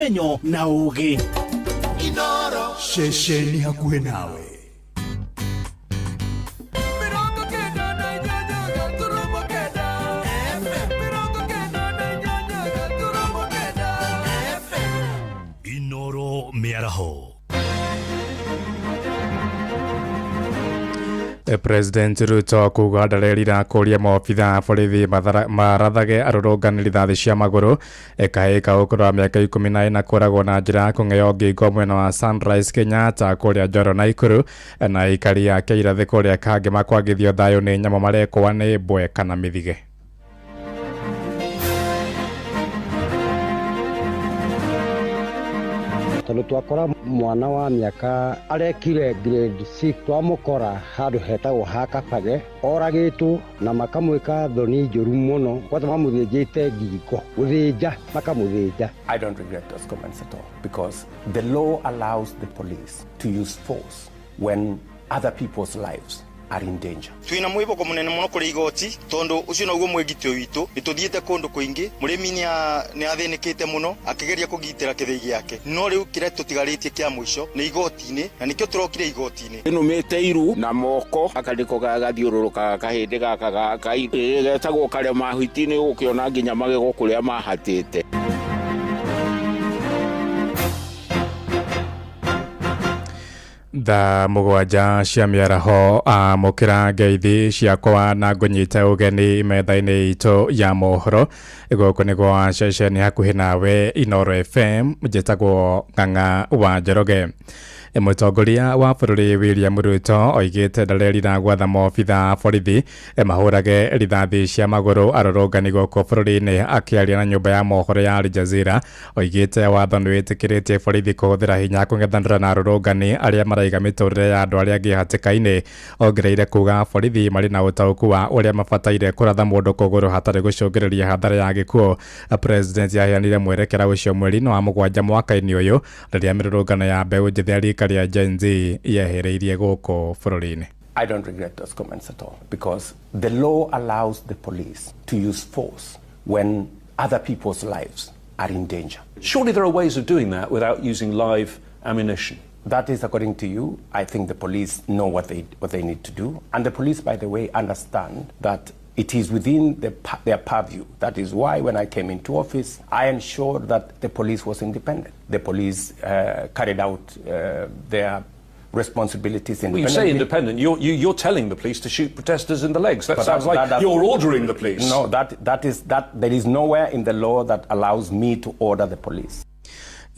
Ũmenyo na ũũgĩ. Inoro. Ceceni hakuhĩ nawe. 98.9 FM. 98.9 FM. Inoro mĩaraho. President Ruto kuga ndarerira kũria maobitha a borithi marathage arũrũngani rithathi cia magũrũ. Kahĩĩ ka ũkũrũ wa mĩaka 14 kũragwo na njĩra ya kũng'eo ngingo mwena wa Sunrise Kenyatta kũrĩa Njoro Naikuru, na aikari a Kĩirathĩ kũrĩa Kangema kwagithio thayũ nĩ nyamũ marekũa nĩ mbwe kana mĩthige. Tondũ twakora mwana wa mĩaka arekire grade 6, twamũkora handũ hetagwo ha Kabage oragĩtwo na makamwĩka thoni njũru mũno, kwanza mamũthĩnjĩte ngingo, gũthĩnja makamũthĩnja. I don't regret those comments at all, because the law allows the police to use force when other people's lives are in danger. Twina mwĩhoko mũnene mũno kũrĩ igoti, tondũ ũcio noguo mwĩgitio witũ. Nĩ tũthiĩte kũndũ kũingĩ, mũrĩmi nĩ athĩnĩkĩte mũno akĩgeria kũgitĩra kĩthĩi gĩake, no rĩu kĩrĩa tũtigarĩtie kĩa mũico nĩ igoti-inĩ, na nĩkĩo tũrokire igoti-inĩ. Ĩnũmĩte iru na moko, gaka nĩko gathiũrũrũkaga kahĩndĩ gaka getagwo karema hiti, nĩ ũgũkĩona nginya magego kũrĩa mahatĩte. Thaa 7 cia mĩaraho, amũkĩra ngeithi ciakwa na ngũnyite ũgeni metha-inĩ itũ ya mohoro. Gũkũ nĩ gwa ceceni hakuhĩ nawe Inoro FM, njĩtagwo Ng'ang'a wa Njoroge. Mũtongoria wa bũrũri William Ruto oigĩte ndarerira gwatha maobitha a borithi mahũrage rithathi cia magũrũ arũrũngani gũkũ bũrũri-inĩ. Akĩaria na nyũmba ya mohoro ya Al Jazeera, oigĩte watho nĩ wĩtĩkĩrĩtie borithi kũhũthĩra hinya kũng'ethanĩra na arũrũngani arĩa maraiga mĩtũrĩre ya andũ arĩa angĩ hatĩka-inĩ. Ongereire kuga borithi marĩ na ũtaũku wa ũrĩa mabataire kũratha mũndũ kũgũrũ hatarĩ gũcũngĩrĩria hathara ya gĩkuũ. President aheanire mwerekera ũcio mweri-inĩ wa 7 mwaka-inĩ ũyũ, rĩrĩa mĩrũrũngano ya mbeũ njĩthĩ ya rika rĩa Gen Z yehereirie gũkũ bũrũri-inĩ. I don't regret those comments at all, because the law allows the police to use force when other people's lives are in danger. Surely there are ways of doing that without using live ammunition. That is according to you. I think the police know what they need to do. And the police, by the way, understand that it is within their purview. That is why when I came into office, I ensured that the police was independent. The police carried out their responsibilities Well, you say independently. independent. You're telling the police to shoot protesters in the legs. That But sounds like you're ordering the police. No, there is nowhere in the law that allows me to order the police.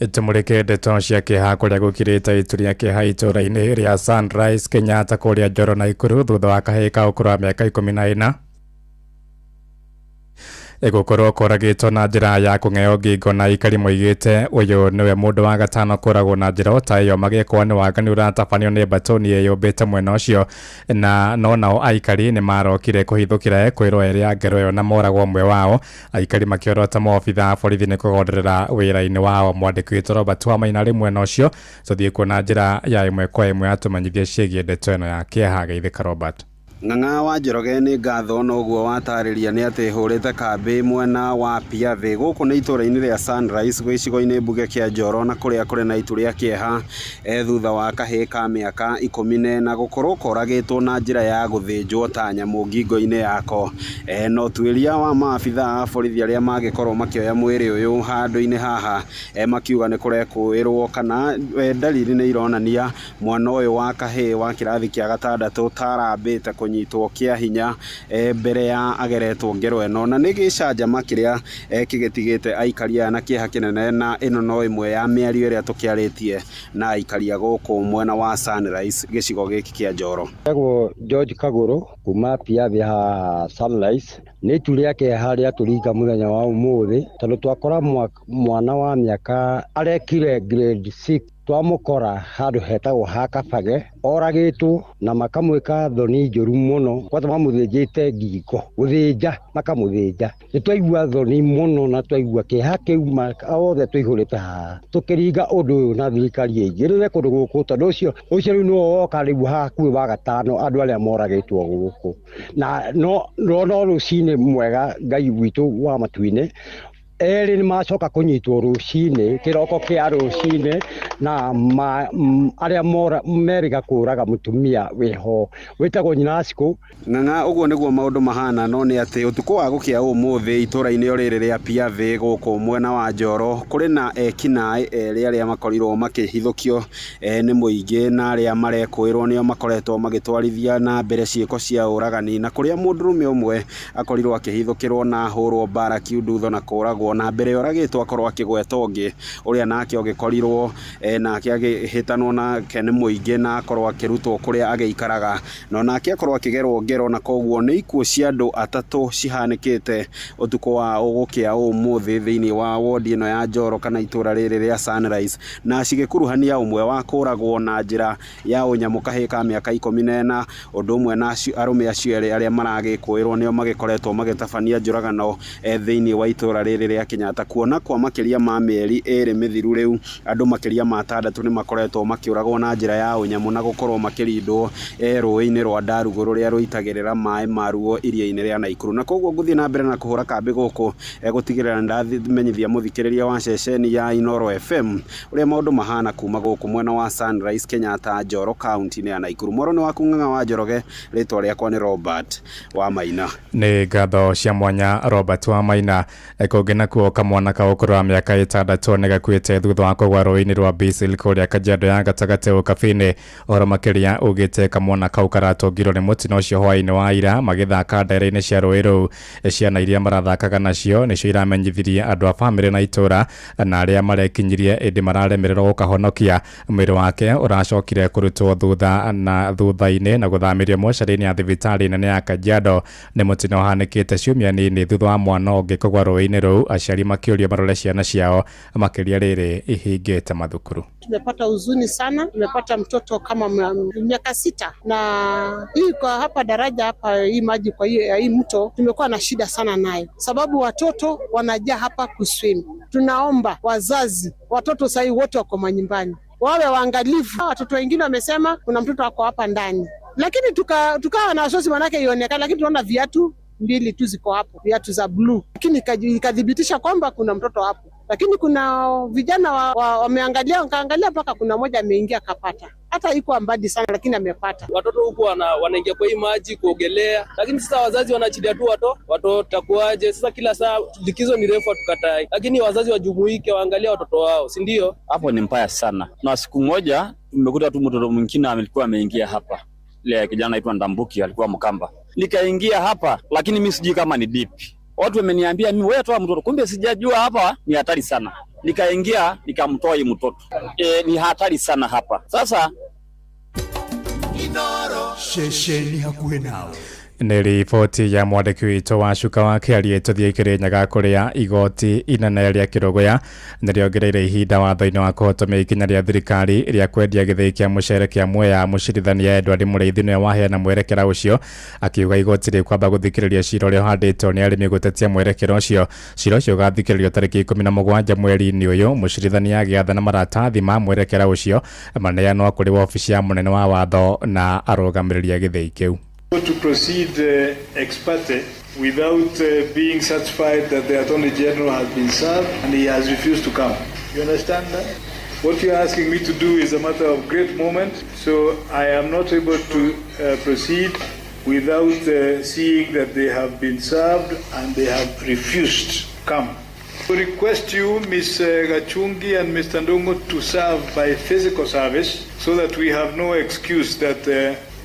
Tũmũrĩke ndeto cia kĩeha kũrĩa gũkirĩte itu rĩa kĩeha itũũra-inĩ rĩa Sunrise Kenyatta kũrĩa Njoro Naikuru, thutha wa kahĩĩ ka ũkũrũ wa mĩaka 14 gũkorwo koragĩtwo na njĩra ya kũng'eo ngingo, na aikari moigĩte ũyũ nĩwe mũndũ wa gatano kũragwo na njĩra o ta ĩyo, magĩkwo nĩ waganu ũratabanio nĩ mbatũni ĩyũmbĩte mwena ũcio, na no nao aikari nĩ marokire kũhithũkĩra ekwĩrwo ĩrĩa ngero ĩyo na moragwo ũmwe wao. Aikari makĩorota maobitha a borithi nĩ kũgonderera wĩra-inĩ wao. Mwandĩki witũ Robert Wamaina arĩ mwena ũcio, tũthiĩ kuo na njĩra ya ĩmwe kwa ĩmwe atũmenyithie ciĩgiĩ ndeto ĩno ya kĩeha. Geithĩka Robert. Ng'ang'a wa Njoroge, nĩ ngatho noguo watarĩria nĩ atĩ hũrĩte kambĩ mwena wa Piathĩ. Gũkũ nĩ itũũra-inĩ rĩa Sunrise gĩcigo-inĩ mbunge kĩa Njoro, na kũrĩa kũrĩ na itu rĩa kĩeha thutha wa kahĩĩ ka mĩaka 14 gũkorwo koragĩtwo na njĩra ya gũthĩnjwo ta nyamũ ngingo-inĩ yako. No tuĩria wa maabitha a borithi arĩa magĩkorwo makĩoya mwĩrĩ ũyũ handũ-inĩ haha, makiuga nĩ kũrekũĩrwo kana dalili nĩ ironania mwana ũyũ wa kahĩĩ wa kĩrathi kĩa gatandatũ tarambĩte kũnyitwo kĩa hinya mbere ya ageretwo ngero ĩno, na nĩ gĩcanjama kĩrĩa kĩgĩtigĩte aikari aya na kĩeha kĩnene, na ĩno no ĩmwe ya mĩario ĩrĩa tũkĩarĩtie na aikari a gũkũ mwena wa Sunrise gĩcigo gĩkĩ kĩa Njoro. Njĩtagwo George Kagũrũ kuma Piathĩ haha Sunrise. Nĩ itu rĩa kĩeha rĩatũringa mũthenya wa ũmũthĩ, tondũ twakora mwana wa mĩaka arekire grade 6, twamũkora handũ hetagwo ha Kabage oragĩtwo na makamwĩka thoni njũru mũno, kwanza mamũthĩnjĩte ngingo, gũthĩnja makamũthĩnja. Nĩ twaigua thoni mũno na twaigua kĩeha kĩu, othe tũihũrĩte haha tũkĩringa ũndũ ũyũ na thirikari ĩingĩrĩre kũndũ gũkũ, tondũ ũcio rĩu nĩwe woka rĩu hakuhĩ wa gatano andũ arĩa moragĩtwo gũkũ. Na no rũcinĩ mwega Ngai witũ wa matu-inĩ Erĩ nĩ macoka kũnyitwo rũcinĩ kĩroko kĩa rũcinĩ na arĩa merĩga kũraga mũtumia wĩho wĩtagwo nyina Cikũ. Ng'ang'a ũguo nĩguo maũndũ mahana, no nĩ atĩ ũtukũ wa gũkĩa ũmũthĩ itũũra-inĩ rĩrĩ rĩa Piathĩ gũkũ mwena wa Njoro kũrĩ na ekinaĩ erĩ arĩa makorirwo makĩhithũkio nĩ mũingĩ na arĩa marekũĩrwo nĩo makoretwo magĩtwarithia na mbere ciĩko cia ũragani, na kũrĩa mũndũrũme ũmwe akorirwo akĩhithũkĩrwo na ahũrwo mbara kiundutho na kũragwo, na mbere oragĩtwo akorwo akĩgweta ũngĩ ũrĩa nake ũgĩkorirwo nake agĩhĩtanwo nake nĩ mũingĩ na akorwo akĩrutwo kũrĩa agĩikaraga, no nake akorwo akĩgerwo ngero, na koguo nĩ ikuũ cia andũ atatũ cihanĩkĩte ũtukũ wa gũkĩa ũmũthĩ thĩinĩ wa wodi ĩno ya Njoro kana itũũra rĩrĩ rĩa Sunrise, na cigĩkuruhania ũmwe wa kũragwo na njĩra ya ũnyamũ kahĩĩ ka mĩaka 14, ũndũ ũmwe na arũme acio erĩ arĩa maragĩkũĩrwo nĩo magĩkoretwo magĩtabania njũragano thĩinĩ wa itũũra rĩrĩ rĩa Kenyatta, kuona kwa makĩria ma mĩeri 2 mĩthiru rĩu andũ makĩria ma 6 nĩ makoretwo makĩũragwo na njĩra ya ũnyamũ na gũkorwo makĩrindwo rũĩ-inĩ rwa Ndarugũ rũrĩa rũitagĩrĩra maĩ maruo iria-inĩ rĩa Naikuru. Na koguo ngũthiĩ na mbere na kũhũra kambĩ gũkũ gũtigĩrĩra nĩndamenyithia mũthikĩrĩria wa ceceni ya Inooro FM ũrĩa maũndũ mahana kuma gũkũ mwena wa Sunrise Kenyatta Njoro kaunti-inĩ ya Naikuru. Mwaro nĩ waku Ng'ang'a wa Njoroge, rĩtwa rĩakwa nĩ Robert wa Maina. Nĩ ngatho cia mwanya Robert wa Maina. Kũngĩ nakuo kamwana ka ũkũrũ wa mĩaka 6 nĩ gakuĩte thutha wa kũgwa rũĩ-inĩ rwa Basil kũrĩa Kajiado ya gatagatĩ ũkabi-inĩ. Ũhoro makĩria ugĩte kamwana kau karatũngirwo nĩ mũtino ũcio hwaĩ-inĩ wa ira magĩthaka ndere-inĩ cia rũĩ rũu. Ciana iria marathakaga nacio nĩcio iramenyithirie andũ a bamĩrĩ na itũũra na arĩa marekinyirie ĩndĩ mararemererwo gũkahonokia. Mwĩrĩ wake ũracokire kũrutwo thutha na thutha-inĩ na gũthamĩrio mocarĩ-inĩ ya thibitarĩ nene ya Kajiado. Nĩ mũtino ũhanĩkĩte ciumia nini thutha wa mwana ũngĩ kũgwa rũĩ-inĩ rũu, aciari makĩũrio marore ciana ciao makĩria rĩrĩ ihingĩte mathukuru. Tumepata huzuni sana, tumepata mtoto kama miaka 6, na hii kwa hapa daraja hapa hii maji kwa hii mto tumekuwa na shida sana nayo, sababu watoto wanajaa hapa kuswim. Tunaomba wazazi, watoto sasa wote wako manyumbani, wawe waangalifu. Watoto wengine wamesema kuna mtoto wako hapa ndani, lakini tukawa na wasiwasi manake ionekana, lakini tunaona viatu 2 tu ziko hapo, viatu za blue, lakini ikadhibitisha kwamba kuna mtoto hapo. Lakini kuna vijana wameangalia, wakaangalia mpaka kuna moja ameingia akapata. Hata iko mbali sana lakini amepata. Watoto huku wanaingia kwa hii maji kuogelea, lakini sasa wazazi wanaachilia tu watoto takuaje? Sasa kila saa likizo ni refu tukatai, lakini wazazi wajumuike waangalie watoto wao, si ndio? Hapo ni mbaya sana. Na siku moja tumekuta tu mtoto mwingine alikuwa ameingia hapa. Ile kijana anaitwa Ndambuki alikuwa Mkamba. Nikaingia hapa lakini mimi sijui kama ni deep. Watu wameniambia mimi wewe toa mtoto, kumbe sijajua hapa ni hatari sana. Nikaingia nikamtoa hii mtoto. Ni hatari sana hapa. Sasa Inooro ceceni hakuhĩ nawe. Nĩ riboti ya mwandĩki witũ wa Cuka wa Kĩarie. Tũthiĩ Kĩrĩnyaga kũrĩa igoti inene rĩa Kĩrũgũya nĩrĩongereire ihinda watho-inĩ wa kũhotomia ikinya rĩa thirikari rĩa kwendia gĩthĩi kĩa mũcere kĩa Mwea. Mũcirithania Edward Mũrĩithi nĩwe waheana mwerekera ũcio, akiuga igoti rĩkwamba gũthikĩrĩria cira ũrĩa ũhandĩtwo nĩ arĩmi gũtetia mwerekera ũcio. Cira ũcio ũgathikĩrĩrio tarĩki 17 mweri-inĩ ũyũ. Mũcirithania agĩathana maratathi ma mwerekera ũcio maneanwo kũrĩ wabici ya mũnene wa watho na arũgamĩrĩri a gĩthĩi kĩu. To proceed ex parte without being satisfied that the Attorney General has been served and he has refused to come. You understand that? What you are asking me to do is a matter of great moment, so I am not able to proceed without seeing that they have been served and they have refused to come. We request you, Ms. Gachungi and Mr. Ndongo, to serve by physical service so that we have no excuse that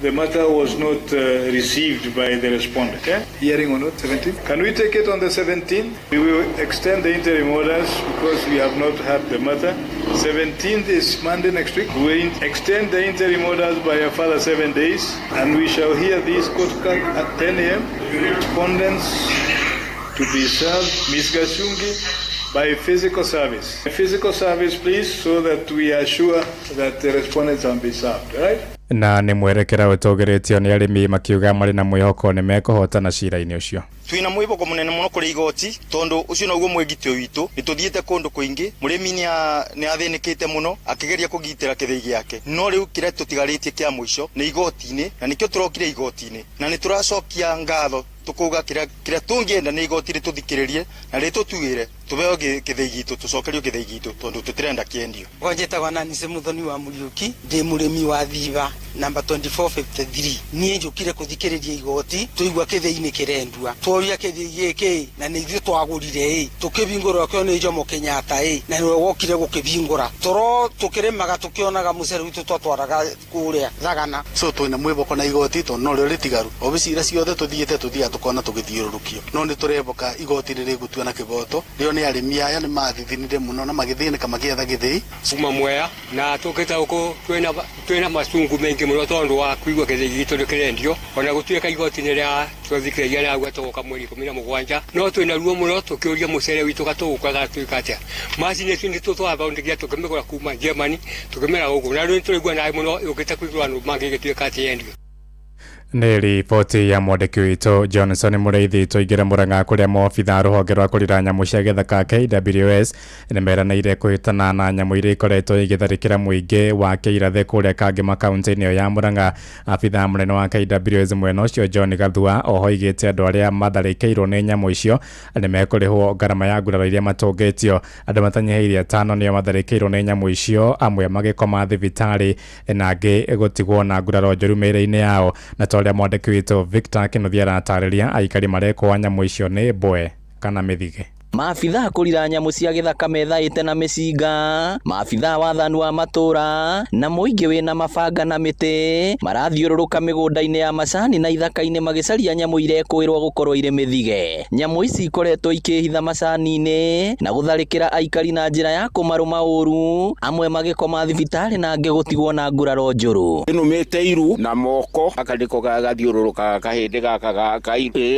the matter was not received by the respondent. Okay? Hearing or not, 17th? Can we take it on the 17th? We will extend the interim orders because we have not had the matter. 17th is Monday next week. We will extend the interim orders by a further 7 days, and we shall hear this court at 10 a.m. Respondents to be served, Ms. Gachungi, by physical service. Physical service, please, so that we are sure that the respondents have been served, right? Na nĩ mwerekera ũtũgĩrĩtio nĩ arĩmi makiuga marĩ na mwĩhoko nĩ mekũhotana cira-inĩ ũcio. Twina mwĩhoko mũnene mũno kũrĩ igoti tondũ ũcio noguo mwĩgitio witũ. Nĩtũthiĩte kũndũ kũingĩ, mũrĩmi nĩ athĩnĩkĩte mũno akĩgeria kũgitĩra kĩthĩi gĩake, no rĩu kĩrĩa tũtigarĩtie kĩa mũico nĩ igoti-inĩ, na nĩkĩo tũrokire igoti-inĩ, na nĩtũracokia ngatho Tukuga kiria tungienda ni igoti rituthikiririe na ritutuire tubeo githii gitu, tucokerio githii gitu tondu tutirenda kiendio. Njĩtagwo Nancy Muthoni wa Mũriũki, ndĩ mũrĩmi wa Thiba namba 2453. Niĩ njũkire kũthikĩrĩria igoti tũigua kĩthĩi-inĩ kĩrendua, tworia kĩthĩi gĩkĩ na nĩ ithuĩ twagũrire ĩ, tũkĩbingũra kĩo nĩ Jomo Kenyatta ĩ, na nĩwe wokire gũkĩbingũra. Toro tũkĩrĩmaga tũkĩonaga mũcere witũ twatwaraga kũrĩa Thagana. So twĩna mwĩboko na igoti tondũ norĩo rĩtigaru. Obici iria ciothe tũthiĩte tũthiaga tũkona tũgĩthiũrũrũkio, no nĩ tũreboka igoti rĩrĩgũtua na kĩboto. Rĩo nĩ arĩmi aya nĩ mathithinire mũno na magĩthĩnĩka magĩetha gĩthĩi kuma Mwea, na tũkĩte gũkũ twĩna macungu maingĩ mũno tondũ wa kũigua gĩthĩi gitũ nĩ kĩrendio. Ona gũtuĩka igoti nĩ rĩa twathikĩrĩria na tũgoka mweri 17, no twĩna ruo mũno tũkĩũria mũcere witũ gatũgũka gatuĩka atĩa. Macini ici nĩ tũtwathondekia tũkĩmĩgũra kuma Germany tũkĩmĩra gũkũ, na rĩu nĩtũraigua naĩ mũno yũkĩte kũigua andũ mangĩgĩtuĩka atĩ yendio. Nĩ riboti ya mwandĩki witũ Johnson Mũrĩithi. Tũingĩre Murang'a kũrĩa maobitha rũhonge rwa kũrira nyamũ cia gĩthaka KWS nĩmeranĩire kũhĩtana na nyamũ iria ikoretwo igĩtharĩkĩra mũingĩ wa Kĩirathĩ kũrĩa Kangema kaunti-inĩ ĩyo ya Murang'a. Abitha mũnene wa KWS mwena ũcio John Gathua oho oigĩte andũ arĩa matharĩkĩirwo nĩ nyamũ icio nĩmekũrĩhwo ngarama ya nguraro iria matũngĩtio. Andũ matanyihĩirie 5 nĩo matharĩkĩirwo nĩ nyamũ icio, amwe magĩkoma thibitarĩ na angĩ gũtigwo na nguraro njũru mĩĩrĩ-inĩ yao. Na ta mwandĩki witũ Victor Kĩnuthia aratarĩria, aikari marekwo nyamũ icio nĩ mbwe kana mĩthige. Maabitha kũrira nyamũ cia gĩthaka methaĩte na mĩcinga, maabitha wathani wa matũra na mũingĩ wĩna mabanga na mĩtĩ marathiũrũrũka mĩgũnda-inĩ ya macani na ithaka-inĩ magĩcaria nyamũ irekũĩrwo gũkorwo irĩ mĩthige. Nyamũ ici ikoretwo ikĩhitha macani-inĩ na gũtharĩkĩra aikari na njĩra ya kũmarũma ũru, amwe magĩkoma thibitarĩ na angĩ gũtigwo na nguraro njũru. Ĩnũmĩte iru na moko, gaka nĩko gathiũrũrũkaga kahĩndĩ gaka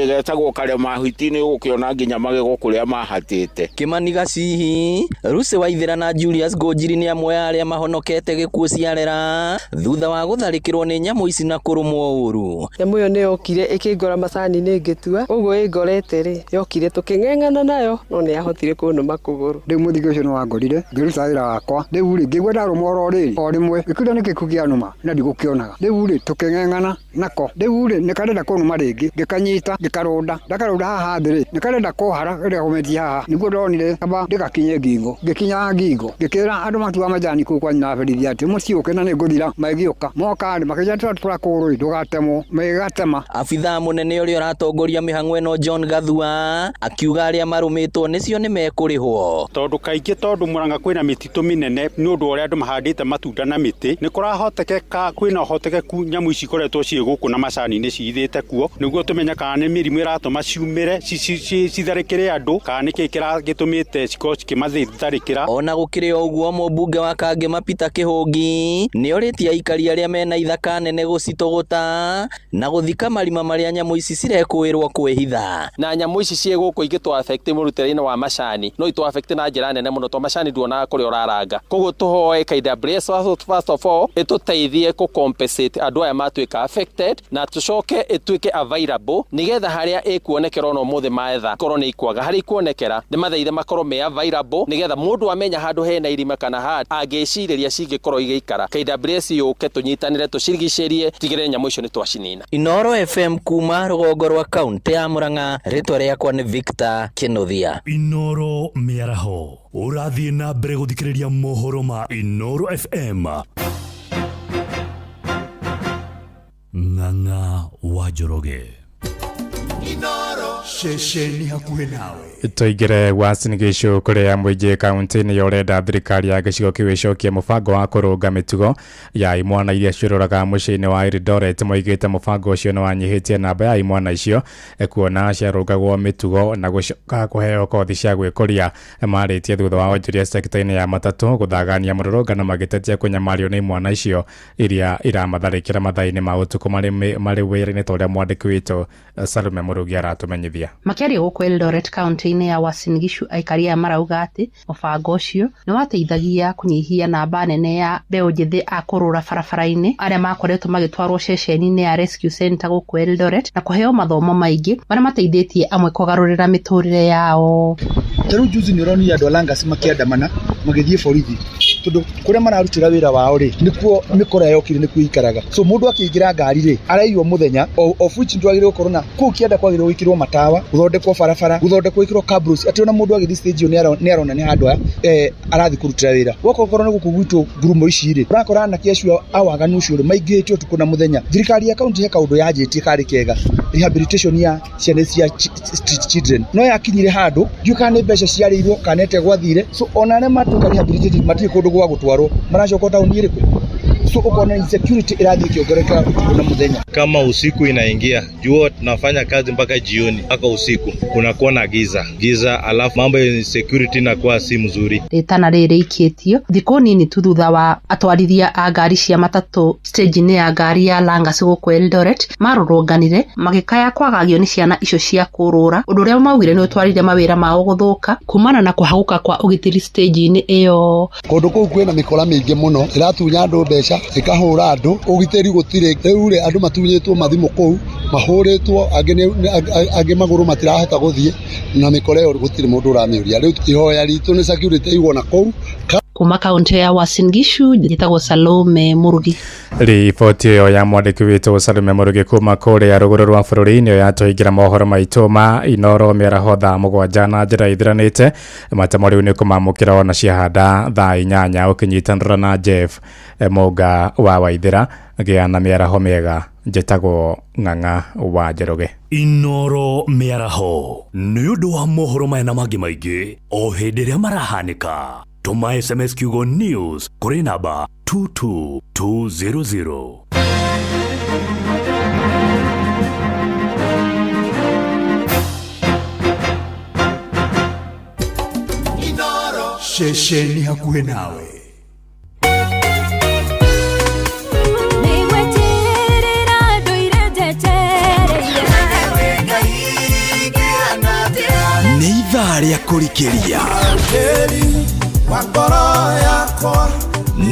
getagwo karema hiti, nĩ ũgũkĩona nginya magego kũrĩa mahatĩte. Kimani Gacihi, Rusi Waithera na Julius Ngũnjiri nĩ amwe a arĩa mahonokete gĩkuũ ciarera thutha wa gũtharĩkĩrwo nĩ nyamũ ici na kũrũmwo ũru. Nyamũ ĩyo nĩ yokire ĩkĩngora macani-inĩ ngĩtua, ũguo ĩngorete rĩ, yokire tũkĩng'eng'ana nayo no nĩ yahotire kũnũma kũgũrũ. Rĩu mũthige ũcio nĩ wangorire ngĩruta wĩra wakwa, rĩu rĩ ngĩigua ndarũmwo oro rĩrĩ o rĩmwe ngĩkĩũria nĩkĩ kĩu kĩanũma na ndigũkĩonaga. Rĩu rĩ tũkĩng'eng'ana nako, rĩu rĩ nĩkarenda kũnũma rĩngĩ, ngĩkanyita ngĩkarũnda, ndakarũnda haha thĩ rĩ nĩkarenda kũhara rĩrĩa gũmetia haha, nĩguo ndonire kaba ndĩgakinye ngingo, ngĩkinya ngingo ngĩkĩra andũ matua majani kũu kwa nyina berithia atĩ mũciũke na nĩngũthira. Magĩũka moka rĩ makĩnjĩra tũratũra kũgũrũ rĩ ndũgatemwo, magĩgatema. Abithaa mũnene ũrĩa ũratongoria mĩhang'o ĩno John Gathua akiuga arĩa marũmĩtwo nĩcio nĩmekũrĩhwo. Tondũ kaingĩ tondũ Murang'a kwĩna mĩtitũ mĩnene nĩ ũndũ ũrĩa andũ mahandĩte matunda na mĩtĩ, nĩ kũrahotekeka kwĩna ũhotekeku nyamũ ici ikoretwo ciĩ gũkũ na macani-inĩ cihithĩte kuo, nĩguo tũmenye kana nĩ mĩrimũ ĩratũma ciumĩre citharĩkĩre andũ kana nĩkĩ kĩragĩtũmĩte cikorwo cikĩmatharĩkĩra. Ona gũkĩrĩ o ũguo, mũmbunge wa Kangema Peter Kĩhũngi nĩorĩtie aikari arĩa mena ithaka nene gũcitũgũta na gũthika marima marĩa nyamũ ici cirekũĩrwo kwĩhitha. Na nyamũ ici ciĩ gũkũ ingĩtũ affect mũrutĩre-inĩ wa macani no itũ affect na njĩra nene mũno, to macani nduonaga kũrĩa ũraranga. Koguo tũhoe KWS first of all ĩtũteithie kũ compensate andũ aya matuĩka affected, na tũcoke ĩtuĩke available nĩgetha harĩa ĩkuonekera ona ũmũthĩ maetha korwo nĩ ikwaga, harĩa ikuonekera nĩ mathaithe makorwo me available nĩgetha mũndũ amenya handũ hena irima kana handũ angĩcirĩria cingĩkorwo igĩikara, KWS yũke tũnyitanĩre tũcirigicĩrie tigĩrĩre nyamũ icio nĩ twacinina. Inooro FM kuma rũgongo rwa kaunti ya Murang'a, rĩtwa rĩakwa nĩ Victor Kĩnuthia. Inooro mĩaraho ũrathiĩ na mbere gũthikĩrĩria mohoro ma Inooro FM. Ng'ang'a wa Njoroge. Inooro ceceni hakuhĩ nawe. Tũingĩre Uasin Gishu kũrĩa mũingĩ kaunti-inĩ ya ũrenda thirikari ya gĩcigo kĩu ĩcokie mũbango wa kũrũnga mĩtugo ya imwana iria ciũrũraga mũciĩ-inĩ wa Eldoret. Moigĩte mũbango ũcio nĩ wanyihĩtie namba ya imwana icio kuona ciarũngagwo mĩtugo na gũcoka kũheo kothi cia gwĩkũria. Marĩtie thutha wa onjoria sekta-inĩ ya matatũ gũthagania mũrũrũngano magĩtetia kũnyamario nĩ imwana icio iria iramatharĩkĩra mathaa-inĩ ma ũtukũ marĩ wĩra-inĩ, ta ũrĩa mwandĩki witũ Salome Mũrugi aratũmenyithia. Makĩaria gũkũ Eldoret kaunti-inĩ ya Uasin Gishu, aikari aya marauga atĩ mũbango ũcio nĩ wateithagia kũnyihia namba nene ya mbeũ njĩthĩ a kũrũra barabara-inĩ arĩa makoretwo magĩtwarwo ceceni-inĩ ya Rescue Center gũkũ Eldoret na kũheo mathomo maingĩ marĩa mateithĩtie amwe kũgarũrĩra mĩtũrĩre yao. Ta rĩu juzi nĩ ũronire andũ a Langas makĩandamana magĩthiĩ borithi Tondũ kũrĩa mararutĩra wĩra wao rĩ, nĩkuo mĩkora yokire, nĩkuo ikaraga. So mũndũ akĩingĩra ngari rĩ, araiywo mũthenya, of which twagĩrĩirwo gũkorwo na kũu kĩanda, kwagĩrĩirwo gwĩkĩrwo matawa, gũthondekwo barabara, gũthondekwo gwĩkĩrwo cabros, atĩ ona mũndũ agĩthiĩ stage ĩyo nĩ arona nĩ handũ arathiĩ kũrutĩra wĩra. Gwoka korwo nĩ gũkũ gwitũ ngurumo ici rĩ, ũrakora anake acio a waganu ũcio rĩ, maingĩhĩte ũtukũ na mũthenya. Thirikari ya kaunti he kaũndũ yanjĩtie karĩ kega, rehabilitation ya ciana cia street children, no yakinyire handũ ndiũĩ kana nĩ mbeca ciarĩirwo kana ĩte gwathire. So ona arĩa matuĩka rehabilitated matirĩ kũndũ gwa gũtwarwo, maracoka taũni ĩrĩkũ? So ũkona insecurity ĩrathiĩ ĩkĩongerereka ũtukũ na mũthenya. Kama usiku inaingia, jua tunafanya kazi mpaka jioni, mpaka usiku kunakuwa na giza giza, alafu mambo ya insecurity inakuwa si mzuri. Rĩtana rĩrĩ rĩikĩtio thikũ nini tu thutha wa atwarithia a ngari cia matatũ stage-inĩ ya ngari ya Langas gũkũ Eldoret marũrũnganire magĩkaya kwagagio nĩ ciana icio cia kũrũra, ũndũ ũrĩa maugire nĩ ũtwarire mawĩra mao gũthũka kumana na kũhagũka kwa ũgitĩri stage-inĩ ĩyo. Kũndũ kũu kwĩna mĩkora mĩingĩ mũno ĩratunya andũ mbeca, ĩkahũra andũ, ũgitĩri gũtirĩ. Rĩu rĩ, andũ matunyĩtwo mathimũ kũu, mahũrĩtwo, angĩ magũrũ matirahota gũthiĩ, na mĩkora ĩyo gũtirĩ mũndũ ũramĩũria. Rĩu ihoya ritũ nĩ security ĩigwo na kũu. Kuma kaunti ya Uasin Gishu, njĩtagwo Salome Murugi. Riboti ĩyo ya mwandĩki witũ Salome Murugi kuma kũrĩa rũgũrũ rwa bũrũri nĩyo yatũingĩra mohoro maitũ ma Inoro mĩaraho thaa 7 na njĩra ithiranĩte. Matemo rĩu nĩ kũmamũkĩra ona ciahanda thaa 8 ũkĩnyitanĩra na Jeff Mũnga wa Waithĩra. Gĩa na mĩaraho mĩega, njĩtagwo Ng'ang'a wa Njoroge. Inoro mĩaraho nĩ ũndũ wa mohoro maya na mangĩ maingĩ o hĩndĩ ĩrĩa marahanĩka. Tũma SMS kiugo news kũrĩ namba 22200. Ceceni hakuhĩ nawe. Nĩ ithaa rĩa kũrikĩria,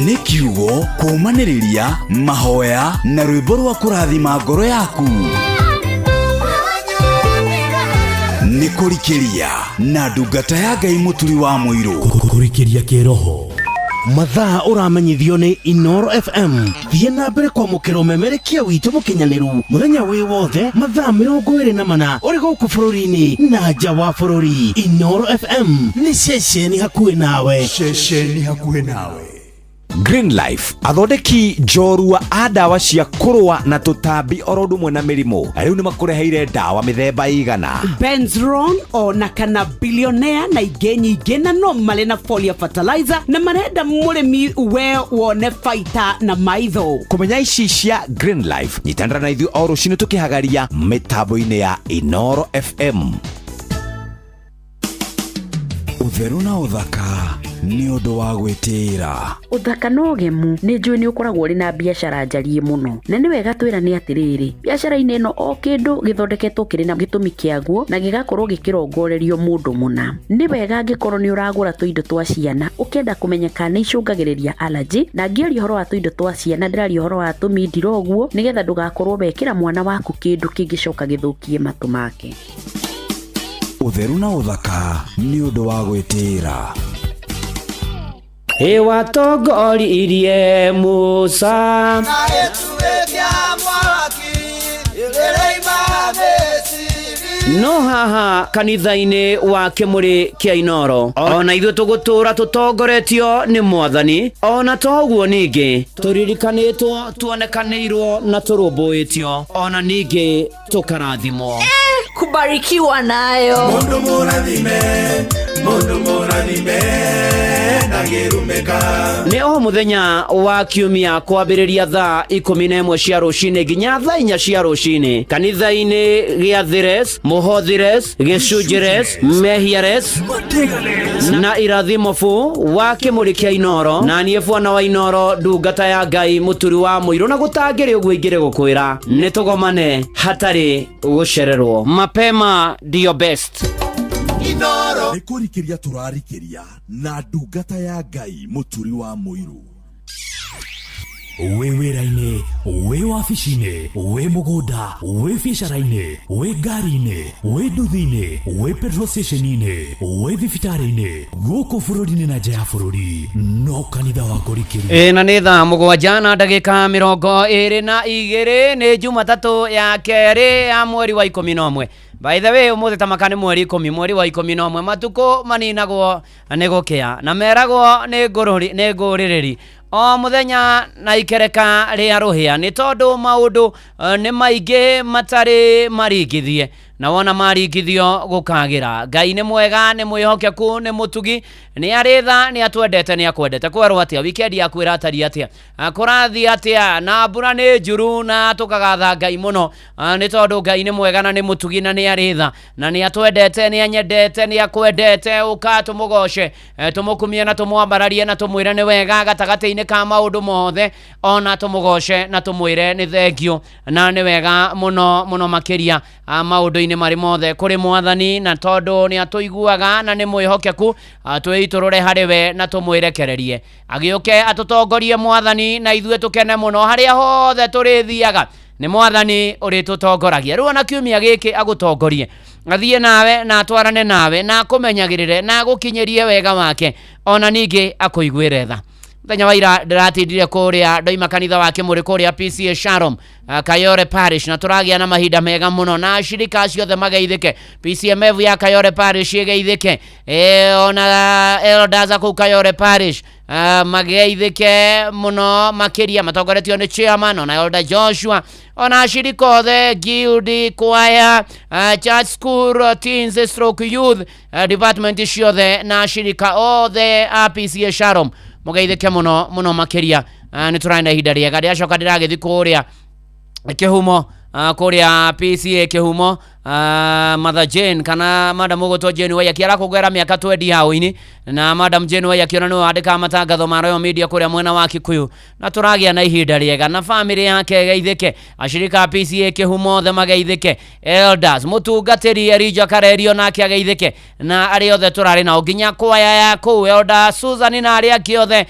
nĩ kiugo kũũmanĩrĩria, mahoya na rwĩmbo rwa kũrathima ngoro yaku. Nĩ kũrikĩria na ndungata ya Ngai Mũturi wa Mũirũ. Kũrikĩria kĩroho. Mathaa ũramenyithio nĩ Inoro FM. Thiĩ na mbere kwamũkĩra ũmemerekia witũ mũkinyanĩru mũthenya wĩ wothe mathaa 24 ũrĩ gũkũ bũrũri-inĩ na nja wa bũrũri. Inoro FM nĩ ceceni hakuhĩ nawe. Ceceni hakuhĩ nawe. Green Life athondeki njorua a ndawa cia kũrũa na tũtambi oro ũndũ ũmwe na mĩrimũ rĩu nĩ makũreheire ndawa mĩthemba igana Benzron ona kana billionaire na ingĩ nyingĩ, na no marĩ na folia fertilizer na marenda mũrĩmi we wone baita na maitho. Kũmenya ici cia Green Life, nyitanĩra na ithuĩ o rũcinĩ tũkĩhagaria mĩtambo-inĩ ya Inoro FM. Ũtheru na ũthaka nĩ ũndũ wa gwĩtĩĩra. Ũthaka na ũgemu nĩ njũĩ nĩ ũkoragwo ũrĩ na biacara njarie mũno, na nĩ wega twĩrane atĩrĩrĩ, biacara-inĩ ĩno o kĩndũ gĩthondeketwo kĩrĩ na gĩtũmi kĩaguo na gĩgakorwo gĩkĩrongorerio mũndũ mũna. Nĩ wega angĩkorwo nĩ ũragũra tũindo twa ciana ũkenda kũmenya kana nĩ icũngagĩrĩria allergy, na ngĩaria ũhoro wa tũindo twa ciana ndĩraria ũhoro wa tũmindira ũguo, nĩgetha ndũgakorwo wekĩra mwana waku kĩndũ kĩngĩcoka gĩthũkie matũ make. Ũtheru na ũthaka nĩ ũndũ wa gwĩtĩĩra. Ĩwatongoririe Musa no haha kanitha-inĩ wa Kĩmũrĩ kĩa Inoro ona ithuĩ tũgũtũra tũtongoretio nĩ Mwathani, ona toguo ningĩ tũririkanĩtwo, tuonekanĩirwo na tũrũmbũĩtio, ona ningĩ tũkarathimwo. Kubarikiwa nayo. Mundu mũrathime, mundu mũrathime na gĩrumĩka. Nĩ o mũthenya wa kiumia kwambĩrĩria thaa 11 cia rũcinĩ nginya thaa 4 cia rũcinĩ kanitha-inĩ gĩa Thires, Mũhothires, Gĩcunjires, Mehiares na Irathimo fu wa Kĩmũrĩ kĩa Inoro, na niĩ bwana wa Inoro ndungata ya Ngai Mũturi wa Mũirũ, na gũtangĩrĩ ũguo ingĩrĩ gũkwĩra nĩ tũgomane hatarĩ gũcererwo. Mapema ndio best. Inoro. Nĩ kũrikĩria tũrarikĩria na ndungata ya Ngai Mũturi wa Mũirũ. Wĩ wĩra-inĩ, wĩ wabici-inĩ, wĩ mũgũnda, wĩ biacara-inĩ, wĩ ngari-inĩ, wĩ nduthi-inĩ, wĩ petrol station-inĩ, wĩ thibitarĩ-inĩ, gũkũ bũrũri-inĩ na nja ya bũrũri, no kanitha wa Ngũrikĩria. Ĩ na nĩ thaa 7 na ndagĩka 22, nĩ Jumatatũ ya kerĩ ya mweri wa 11. By the way, ũmũthĩ ta maka nĩ mweri 10, mweri wa 11, matukũ maninagwo nĩ gũkĩa na meragwo nĩ ngũrũri nĩ ngũrĩrĩri o mũthenya na ikereka rĩa rũhĩa, nĩ tondũ maũndũ nĩ maingĩ matarĩ maringithie, na wona maringithio gũkagĩra. Ngai nĩ mwega, nĩ mwĩhokeku, nĩ mũtugi, nĩ arĩ tha, nĩ atwendete, nĩ akwendete. Kwerwo atĩa wikendi yaku ĩratariĩ atĩa? Kũrathiĩ atĩa? Na mbura nĩ njuru na tũkagatha Ngai mũno, nĩ tondũ Ngai nĩ mwega na nĩ mũtugi na nĩ arĩ tha na nĩ atwendete, nĩ anyendete, nĩ akwendete. Ũka tũmũgoce, tũmũkumie na tũmwambararie na tũmwĩre nĩ wega gatagatĩ-inĩ ka maũndũ mothe, ona tũmũgoce na tũmwĩre nĩ thengio na nĩ wega mũno mũno makĩria maũndũ-inĩ marĩ mothe kũrĩ Mwathani, na tondũ nĩ atũiguaga na nĩ mwĩhokeku, twĩitũrũre harĩ we na tũmwĩrekererie agĩũke atũtongorie Mwathani, na ithuĩ tũkene mũno harĩa hothe tũrĩthiaga. Nĩ Mwathani ũrĩtũtongoragia. Rĩu ona kiumia gĩkĩ agũtongorie, athiĩ nawe na atwarane nawe na akũmenyagĩrĩre na agũkinyĩrie wega wake, ona ningĩ akũiguĩre tha. Mũthenya wa ira ndĩratindire kũrĩa ndoima kanitha wa Kĩmũrĩ kũrĩa PCA Shalom, Kayore Parish, na tũragĩa na mahinda mega mũno na ashirika ciothe mageithĩke, PCMF ya Kayore Parish ĩgeithĩke, ona elders kũu Kayore Parish mageithĩke mũno makĩria, matongoretio nĩ chairman ona Elder Joshua, ona ashirika othe, guild, choir, church school, teens stroke youth, department ciothe na ashirika othe a PCA Shalom mũgeithĩke mũno mũno makĩria. Nĩ tũrarĩ na ihinda rĩega. Ndĩracoka ndĩragĩthiĩ kũrĩa Kĩhumo, kũrĩa PCA Kĩhumo, Mother Jane kana Madam ũgũtwo Jane Waiyaki arakũngũĩra mĩaka 20 hau-inĩ, na Madam Jane Waiyaki ona nĩwe wandĩkaga matangatho ma Royal Media kũrĩa mwena wa Kikuyu, na tũragĩa na ihinda rĩega na famĩlĩ yake ĩgeithĩke, ashirika a PCA Kĩhumo othe mageithĩke, elders, mũtungatĩri Elijah Karerio nake ageithĩke, na arĩa othe tũrarĩ nao nginya kwaya ya kũu, Elder Susan na arĩa angĩ othe,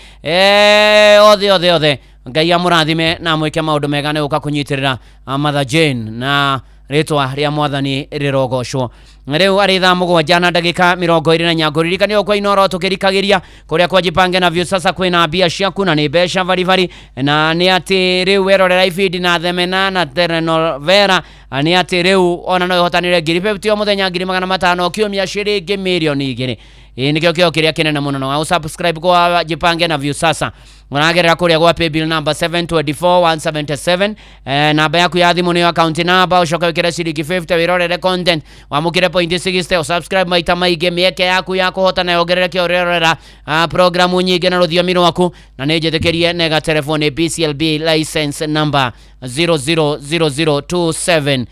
othe othe othe. Ngai amũrathime na amwĩke maũndũ mega nĩ gũka kũnyitĩrĩra Mother Jane, na rĩtwa rĩa Mwathani rĩrogocwo. Rĩu arĩ thaa 7 na ndagĩka 24. Ngũririkania ũkwa Inoro tũkĩrikagĩria kũrĩa kwa Jipange na Viusasa kwĩna mbia ciaku na nĩ mbeca baribari, na nĩ atĩ rĩu werorera ibindi na themena na telenovela, nĩ atĩ rĩu ona no ĩhotanĩre ngiri 50 o mũthenya, ngiri 500 kiumia, ciringi mirioni 2. Ĩĩ nĩkĩo kĩo kĩrĩa kĩnene mũno. No subscribe kwa Jipange na Viusasa ũragerera kũrĩa gwa paybill number 724177, namba yaku ya thimũ nĩyo account number, ũcoke wĩkĩre ciringi 50 wĩrorere content, wamũkĩre point 60, ũsubscribe maita maingĩ, mĩeke yaku ya kũhotana yongerereke ũrĩrorera programu nyingĩ na rũthiomi rwaku. Na nĩ njĩtĩkĩrie nega telefoni BCLB license number 0000276.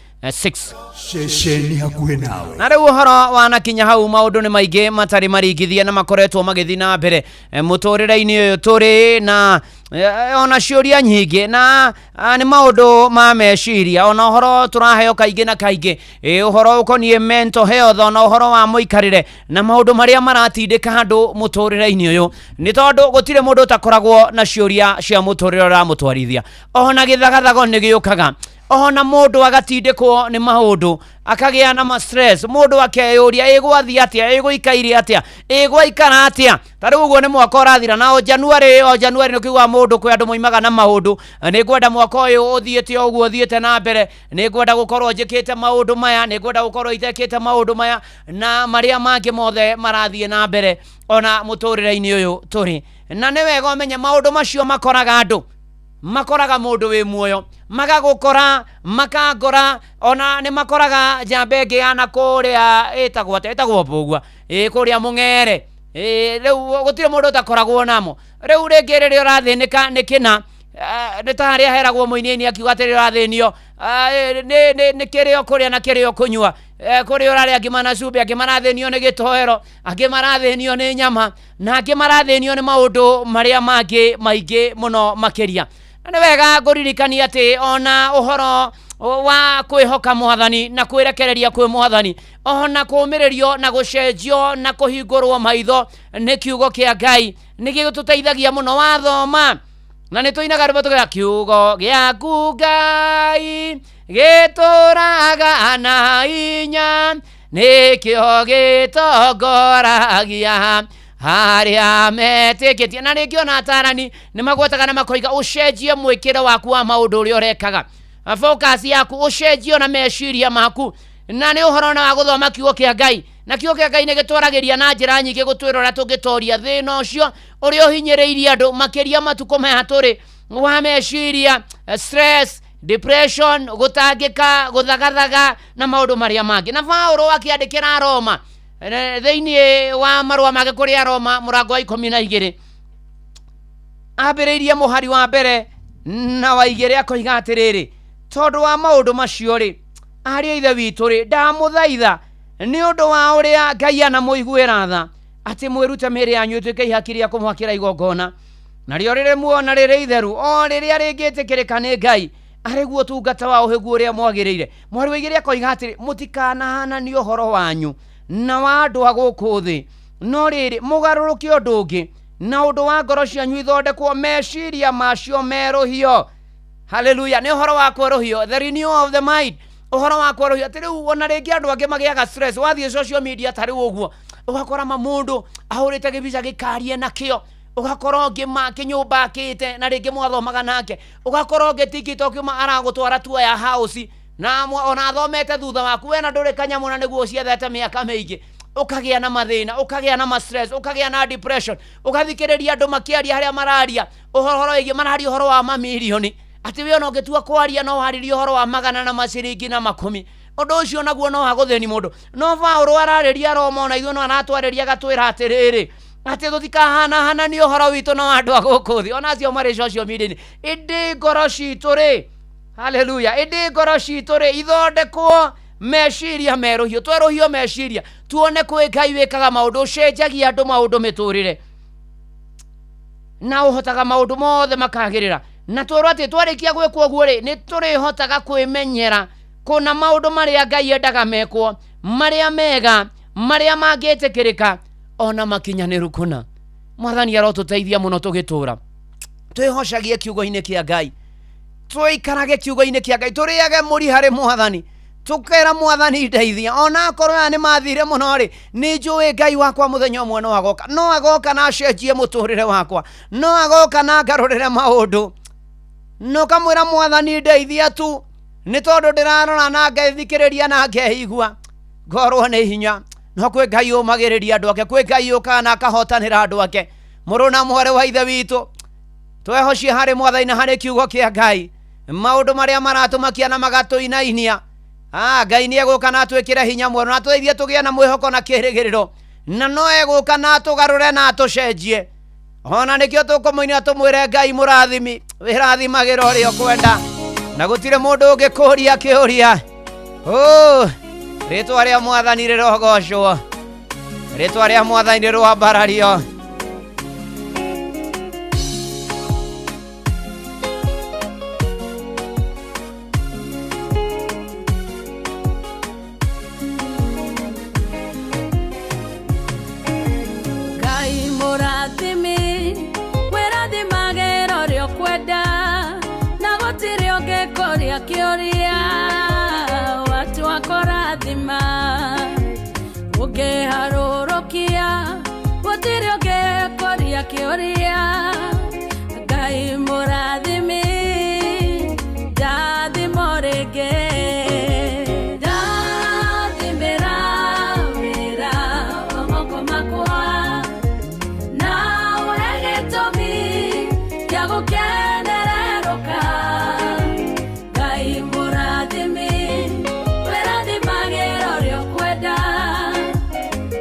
Ceceni hakuhĩ nawe. Na rĩu ũhoro wanakinya hau, maũndũ nĩ maingĩ matarĩ maringithie na makoretwo magĩthiĩ na mbere mũtũrĩre-inĩ ũyũ tũrĩ na ona ciũria nyingĩ na nĩ maũndũ ma meciria, ona ũhoro tũraheo kaingĩ na kaingĩ, ũhoro ũkoniĩ mental health, ona ũhoro wa mũikarĩre na maũndũ marĩa maratindĩka andũ mũtũrĩre-inĩ ũyũ, nĩ tondũ gũtirĩ mũndũ ũtakoragwo na ciũria cia mũtũrĩre ũramũtwarithia. Ona gĩthagathago nĩ gĩũkaga, ona mũndũ agatindĩkwo nĩ maũndũ, akagĩa na ma stress, mũndũ akeyũria ĩgwathiĩ atĩa, ĩgũikaire atĩa, ĩgwaikara atĩa. Ta rĩu ũguo nĩ mwaka ũrathira, na o January o January nĩ ũkĩiguaga mũndũ, kwĩ andũ moimaga na maũndũ, nĩ ngwenda mwaka ũyũ ũthiĩte o ũguo ũthiĩte na mbere, nĩ ngwenda gũkorwo njĩkĩte maũndũ maya, nĩ ngwenda gũkorwo itekĩte maũndũ maya, na marĩa mangĩ mothe marathiĩ na mbere ona mũtũrĩre-inĩ ũyũ tũrĩ. Na nĩ wega ũmenye maũndũ macio makoraga andũ, makoraga mũndũ wĩ muoyo, magagũkora, makangora, ona nĩ makoraga njamba ĩngĩ ya na kũrĩa ĩtagwo atĩa, ĩtagwo mbũgua, kũrĩa mũng'ere. Rĩu gũtirĩ mũndũ ũtakoragwo namo. Rĩu rĩngĩ rĩrĩa ũrathĩnĩka nĩ kĩna, nĩ ta harĩa heragwo mũini akiuga atĩ rĩrĩa ũrathĩnio nĩ kĩrĩa ũkũrĩa na kĩrĩa ũkũnyua, kũrĩa ũrarĩa ngima na cumbĩ, angĩ marathĩnio nĩ gĩtoero, angĩ marathĩnio nĩ nyama, na angĩ marathĩnio nĩ maũndũ marĩa mangĩ maingĩ mũno makĩria. Na nĩ wega ngũririkania atĩ ona ũhoro wa kwĩhoka Mwathani na kwĩrekereria kwĩ Mwathani, ona kũũmĩrĩrio na gũcenjio na kũhingũrwo maitho nĩ kiugo kĩa Ngai nĩ gĩtũteithagia mũno. Wathoma Na nĩ tũinaga rwĩmbo tũkauga kiugo gĩaku Ngai gĩtũraga na hinya, nĩkĩo gĩtongoragia harĩa metĩkĩtie. Na rĩngĩ ona atarani nĩ magwetaga na makoiga ũcenjie mwĩkĩre waku wa maũndũ ũrĩa ũrekaga, focus yaku ũcenjie ona meciria maku, na nĩ ũhoro na wa gũthoma kiugo kĩa Ngai. Na kiugo kĩa Ngai nĩ gĩtwaragĩria na njĩra nyingĩ gũtwĩra ũrĩa tũngĩtoria thĩna ũcio ũrĩa ũhinyĩrĩirie andũ makĩria matukũ maya tũrĩ wa meciria, stress, depression, gũtangĩka, gũthagathaga na maũndũ marĩa mangĩ. Na Paũlũ akĩandĩkĩra Roma thĩinĩ wa marũa make kũrĩ Aroma mũrango wa 12 ambĩrĩirie mũhari wa mbere na wa 2 akoiga atĩrĩrĩ, tondũ wa maũndũ macio rĩ, ariũ a ithe witũ rĩ, ndamũthaitha nĩ ũndũ wa ũrĩa Ngai anamũiguĩra tha, atĩ mwĩrute mĩĩrĩ yanyu ĩtuĩke ihaki rĩa kũmwakĩra igongona, narĩo rĩrĩ muoyo na rĩrĩ itheru, o rĩrĩa rĩngĩtĩkĩrĩka nĩ Ngai, arĩguo ũtungata wa ũhĩgu ũrĩa mwagĩrĩire. Mũhari wa 2 akoiga atĩrĩ, mũtikanahananie ũhoro wanyu na wa andũ a gũkũ thĩ, no rĩrĩ mũgarũrũke ũndũ ũngĩ, na ũndũ wa ngoro cianyu ithondekwo meciria macio merũhio. Haleluya. Nĩ ũhoro wa kwerũhio, the renewal of the mind, ũhoro wa kwerũhio. Atĩ rĩu ona rĩngĩ andũ angĩ magĩaga stress, wathiĩ social media ta rĩu ũguo ũgakora ma mũndũ ahũrĩte gĩbica gĩkarie nakĩo, ũgakora ũngĩ ma kĩnyũmba akĩte na rĩngĩ mwathomaga nake, ũgakora ũngĩ TikTok ma aragũtwara tua ya house na ona athomete thutha waku, we na ndũrĩ kanyamũ na nĩguo ũciethete mĩaka mĩingĩ, ũkagĩa na mathĩna, ũkagĩa na ma stress, ũkagĩa na depression, ũgathikĩrĩria andũ makĩaria harĩa mararia ũhoro wĩgiĩ, mararia ũhoro wa mamirioni, atĩ we ona ũngĩtua kwaria no warĩrie ũhoro wa magana na maciringi na makũmi. Ũndũ ũcio naguo no wagũthĩni mũndũ. No Paũlũ ararĩria Roma ona ithuĩ no aratwarĩria agatwĩra atĩrĩrĩ, atĩ tũtikahanahananie ũhoro witũ na wa andũ a gũkũ thĩ, ona acio marĩ social media-inĩ, ĩndĩ ngoro citũ rĩ, haleluya, ĩndĩ ngoro citũ rĩ ithondekwo meciria merũhio, twerũhio meciria, tuone kwĩ Ngai wĩkaga maũndũ, ũcenjagia andũ maũndũ mĩtũrĩre, na ũhotaga maũndũ mothe makagĩrĩra. Na twerwo atĩ twarĩkia gwĩkwo ũguo rĩ, nĩ tũrĩhotaga kwĩmenyera kũna maũndũ marĩa Ngai endaga mekwo, marĩa mega, marĩa mangĩtĩkĩrĩka, ona makinyanĩru kũna. Mwathani arotũteithia mũno tũgĩtũra, twĩhocagie kiugo-inĩ kĩa Ngai, tũikarage kiugo-inĩ kĩa Ngai, tũrĩage mũri harĩ Mwathani, tũkera Mwathani ndeithia, ona akorwo aya nĩ mathire mũno rĩ, nĩ njũĩ Ngai wakwa mũthenya ũmwe no agoka, no agoka na acenjie mũtũrĩre wakwa, no agoka na ngarũrĩre maũndũ. No kamwĩra Mwathani ndeithia tu, nĩ tondũ ndĩrarora na ngethikĩrĩria na ngeigua ngorwo nĩ hinya. No kwĩ Ngai ũmagĩrĩria andũ ake, kwĩ Ngai ũkaga na akahotanĩra andũ ake. Mũrũ na mwarĩ wa ithe witũ, twehocie harĩ Mwathani na harĩ kiugo kĩa Ngai, maũndũ marĩa maratũmakia na magatũinainia, Ngai nĩ egũka na atwĩkĩre hinya mwerũ, na atũteithie tũgĩe na mwĩhoko na kĩĩrĩgĩrĩro, na no egũka na atũgarũre na atũcenjie. Ona nĩkĩo tũkũmũinĩra tũmwĩre Ngai mũrathimi, wĩrathimagĩra ũrĩa ũkwenda, na gũtirĩ mũndũ ũngĩkũria kĩũria. Rĩtwa rĩa Mwathani rĩrogocwo, rĩtwa rĩa Mwathani rĩroambarario. Ngai mũrathimi, wĩrathimagĩra ũrĩa ũkwenda, na gũtirĩ ũngĩkũria kĩũria, watua kũrathima, ũngĩharũrũkia, gũtirĩ ũngĩkũria kĩũria. Ngai mũrathimi, ndathimo rĩngĩ, ndathimĩra wĩra wa moko makwa, na ũhe gĩtũmi gĩa gũkenererũka. Ngai mũrathimi, wĩrathimagĩra ũrĩa ũkwenda.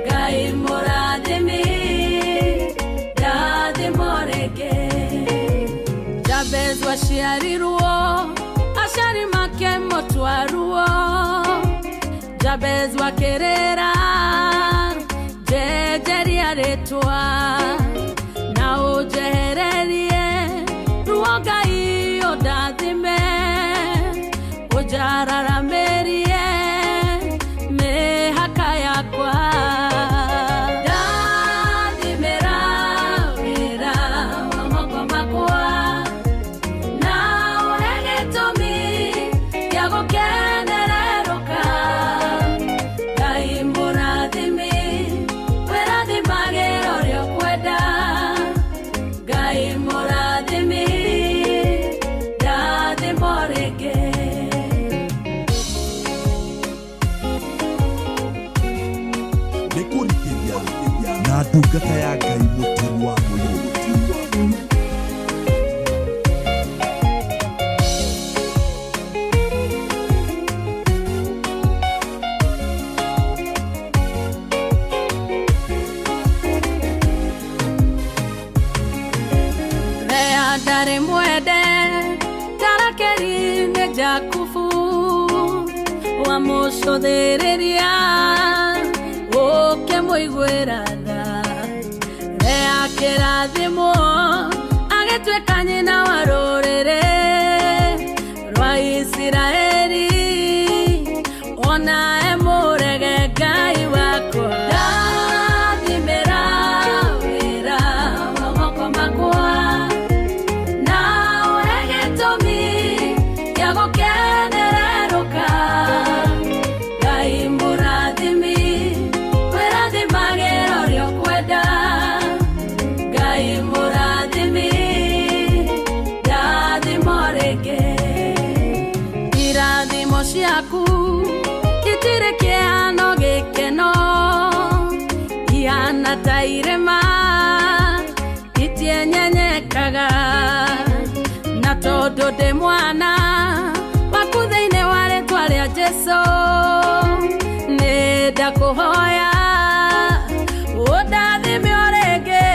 Ngai mũrathimi, ndathimo rĩngĩ. Jabezu aciarirwo, aciari make mũtwaruo. Jabezu akĩrĩra, njenjeria rĩtwa, na ũnjehererie ruo Ngai ũndathime, ũnjararamĩrie mĩhaka yakwa. Ndathimĩra wĩra wa moko makwa, Ndungata ya Ngai Mũturu wa Mũyũ. Lea ndarĩ mwende tarakeri nĩ Jakubu wamũcũthĩrĩria ũkĩmũiguĩra tha. Lea akĩrathimwo agĩtuĩka nyina wa rũrĩrĩ rwa Isiraeli ona emũrege Ngai wakwa. Ndathimĩra wĩra wa moko makwa na ũhe gĩtũmi gĩa gũkenererũka. Ngai mũrathimi wĩrathimagĩra ũrĩa ũkwenda. Ngai mũrathimi ndathimo rĩngĩ. Irathimo ciaku itirĩ kĩhano gĩkeno ihana ta irĩma itienyenyekaga. Na tondũ ndĩ mwana waku thĩinĩ wa rĩtwa rĩa Jesũ nĩ ndakũhoya ũndathime o rĩngĩ.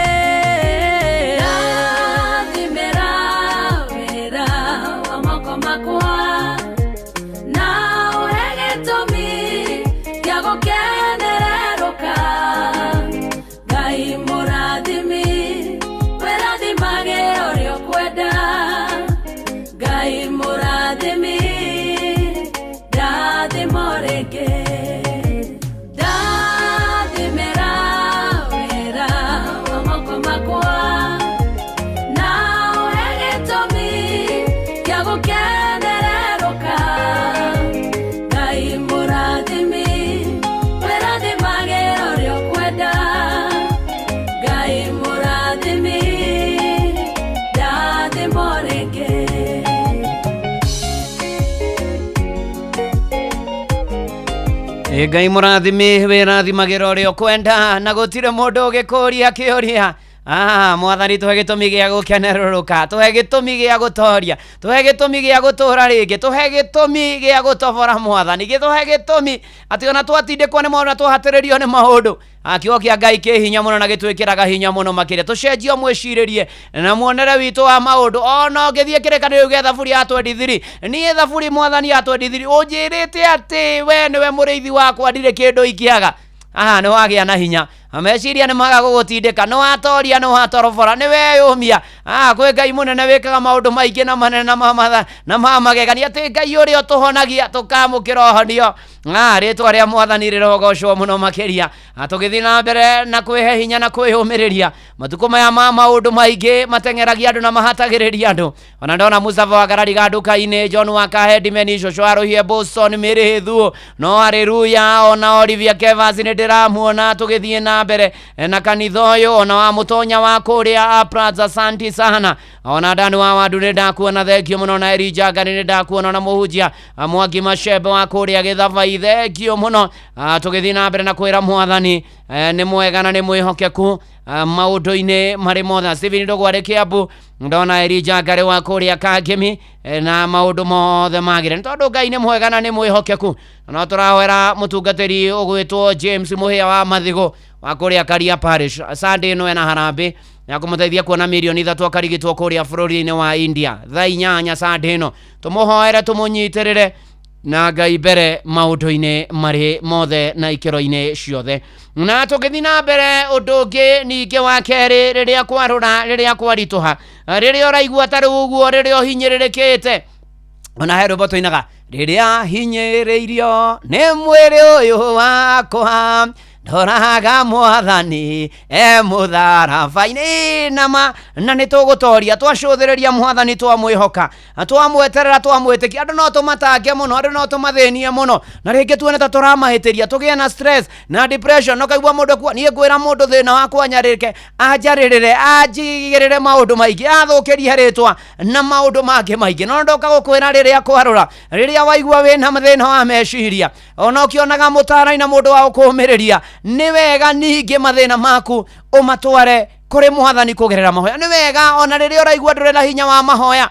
Ndathimĩra wĩra wa moko makwa na ũhe gĩtũmi gĩa gũkenererũka. Ngai mũrathimi wĩrathimagĩra ũrĩa ũkwenda. Ngai mũrathimi ndathimo rĩngĩ. Ndathimĩra wĩra wa moko makwa na ũhe gĩtũmi gĩa gũkenererũka. Ngai mũrathimi wĩrathimagĩra ũrĩa ũkwenda. Ngai mũrathimi ndathimo rĩngĩ. Ĩ Ngai mũrathimi wĩrathimagĩra ũrĩa ũkwenda na gũtirĩ mũndũ ũgĩkũria kĩũria. Mwathani tũhe gĩtũmi gĩa gũkenerũrũka, tũhe gĩtũmi gĩa gũtoria, tũhe gĩtũmi gĩa gũtũra rĩngĩ, tũhe gĩtũmi gĩa gũtobora mwathani, gĩtũhe gĩtũmi atĩ ona twatindĩkwo nĩ maũndũ na twahatĩrĩrio nĩ maũndũ, kiugo kĩa Ngai kĩ hinya mũno na gĩtwĩkĩraga hinya mũno makĩria. Tũcenjio mwĩcirĩrie na muonere witũ wa maũndũ. Ona ũngĩthiĩ kĩrĩkanĩro gĩa Thaburi ya 23, niĩ Thaburi mwathani ya 23 ũnjĩrĩte atĩ we nĩwe mũrĩithi wakwa, ndirĩ kĩndũ ingĩaga. Nĩ wagĩa na hinya, meciria nĩ maga gũgũtindĩka, nĩ watoria, nĩ watorobora, nĩ weyũmia. Kwĩ Ngai mũnene wĩkaga maũndũ maingĩ na manene na ma magegania, atĩ Ngai ũrĩa ũtũhonagia tũkamũkĩra ũhonio. Rĩtwa rĩa mwathani rĩrogocwo mũno makĩria. Tũgĩthiĩ na mbere na kwĩhe hinya na kwĩyũmĩrĩria matukũ maya ma maũndũ maingĩ mateng'eragia andũ na mahatagĩrĩria andũ. Ona ndona Mustafa wa Karariga nduka-inĩ, John wa Kahedimeni, Shosho Aruhie, Boston Mĩrĩhĩthuo, no Haleluya, ona Olivia Kevas nĩ ndĩramuona tũgĩthiĩ na mbere na kanitha ũyũ, ona wa mũtonya wa kũrĩa Plaza Santi sana, ona Dani wa Wandu nĩ ndakuona, thengio mũno, na Elijah Ngari nĩ ndakuona, na mũhunjia Mwangi Macembe wa kũrĩa Gĩthabai, thengio mũno. Tũgĩthiĩ na mbere na kwĩra mwathani nĩ mwega na nĩ mwĩhokeku maũndũ-inĩ marĩ mothe. Stephen Ndũgũ arĩ Kĩambu, ndona Elijah Ngari wa kũrĩa Kangemi, na maũndũ mothe magĩre nĩ tondũ Ngai nĩ mwega na nĩ mwĩhokeku. No tũrahoera mũtungatĩri ũgwĩtwo James Mũhĩa wa Mathigo wa kũrĩa Karia Parish, Sunday ĩno ena harambĩ ya kũmũteithia kuona mirioni 3 akarigitwo kũrĩa bũrũri-inĩ wa India thaa 8 Sunday ĩno. Tũmũhoere, tũmũnyitĩrĩre na Ngai mbere maũndũ-inĩ marĩ mothe na ikĩro-inĩ ciothe. Na tũgĩthiĩ na mbere ũndũ ũngĩ ningĩ wa kerĩ, rĩrĩa kwarũra, rĩrĩa kwaritũha, rĩrĩa ũraigua ta rĩu ũguo, rĩrĩa ũhinyĩrĩrĩkĩte, ona he rwĩmbo tũinaga, rĩrĩa hinyĩrĩirio nĩ mwĩrĩ ũyũ wakwa ndoraga mwathani e mũtharaba-inĩ. Nama na nĩ tũgũtoria twacũthĩrĩria mwathani, twamwĩhoka, twamweterera, twamwĩtĩkia. Andũ no tũmatange mũno, andũ no tũmathĩnie mũno, na rĩngĩ tuone ta tũramahĩtĩria, tũgĩe na stress na depression. No kaigua mũndũ kuo, niĩ ngwĩra mũndũ thĩna wakwa anyarĩrĩke, anjarĩrĩre, anjigĩrĩre maũndũ maingĩ, athũkĩrie rĩtwa na maũndũ mangĩ maingĩ. No ndoka gũkwĩra rĩrĩa kwarũra, rĩrĩa waigua wĩna thĩna wa meciria, ona ũkĩonaga mũtarai na mũndũ wa gũkũũmĩrĩria, Nĩ wega ningĩ mathĩna maku ũmatware kũrĩ mwathani kũgerera mahoya. Nĩ wega ona rĩrĩa ũraigua ndũrĩ na hinya wa mahoya,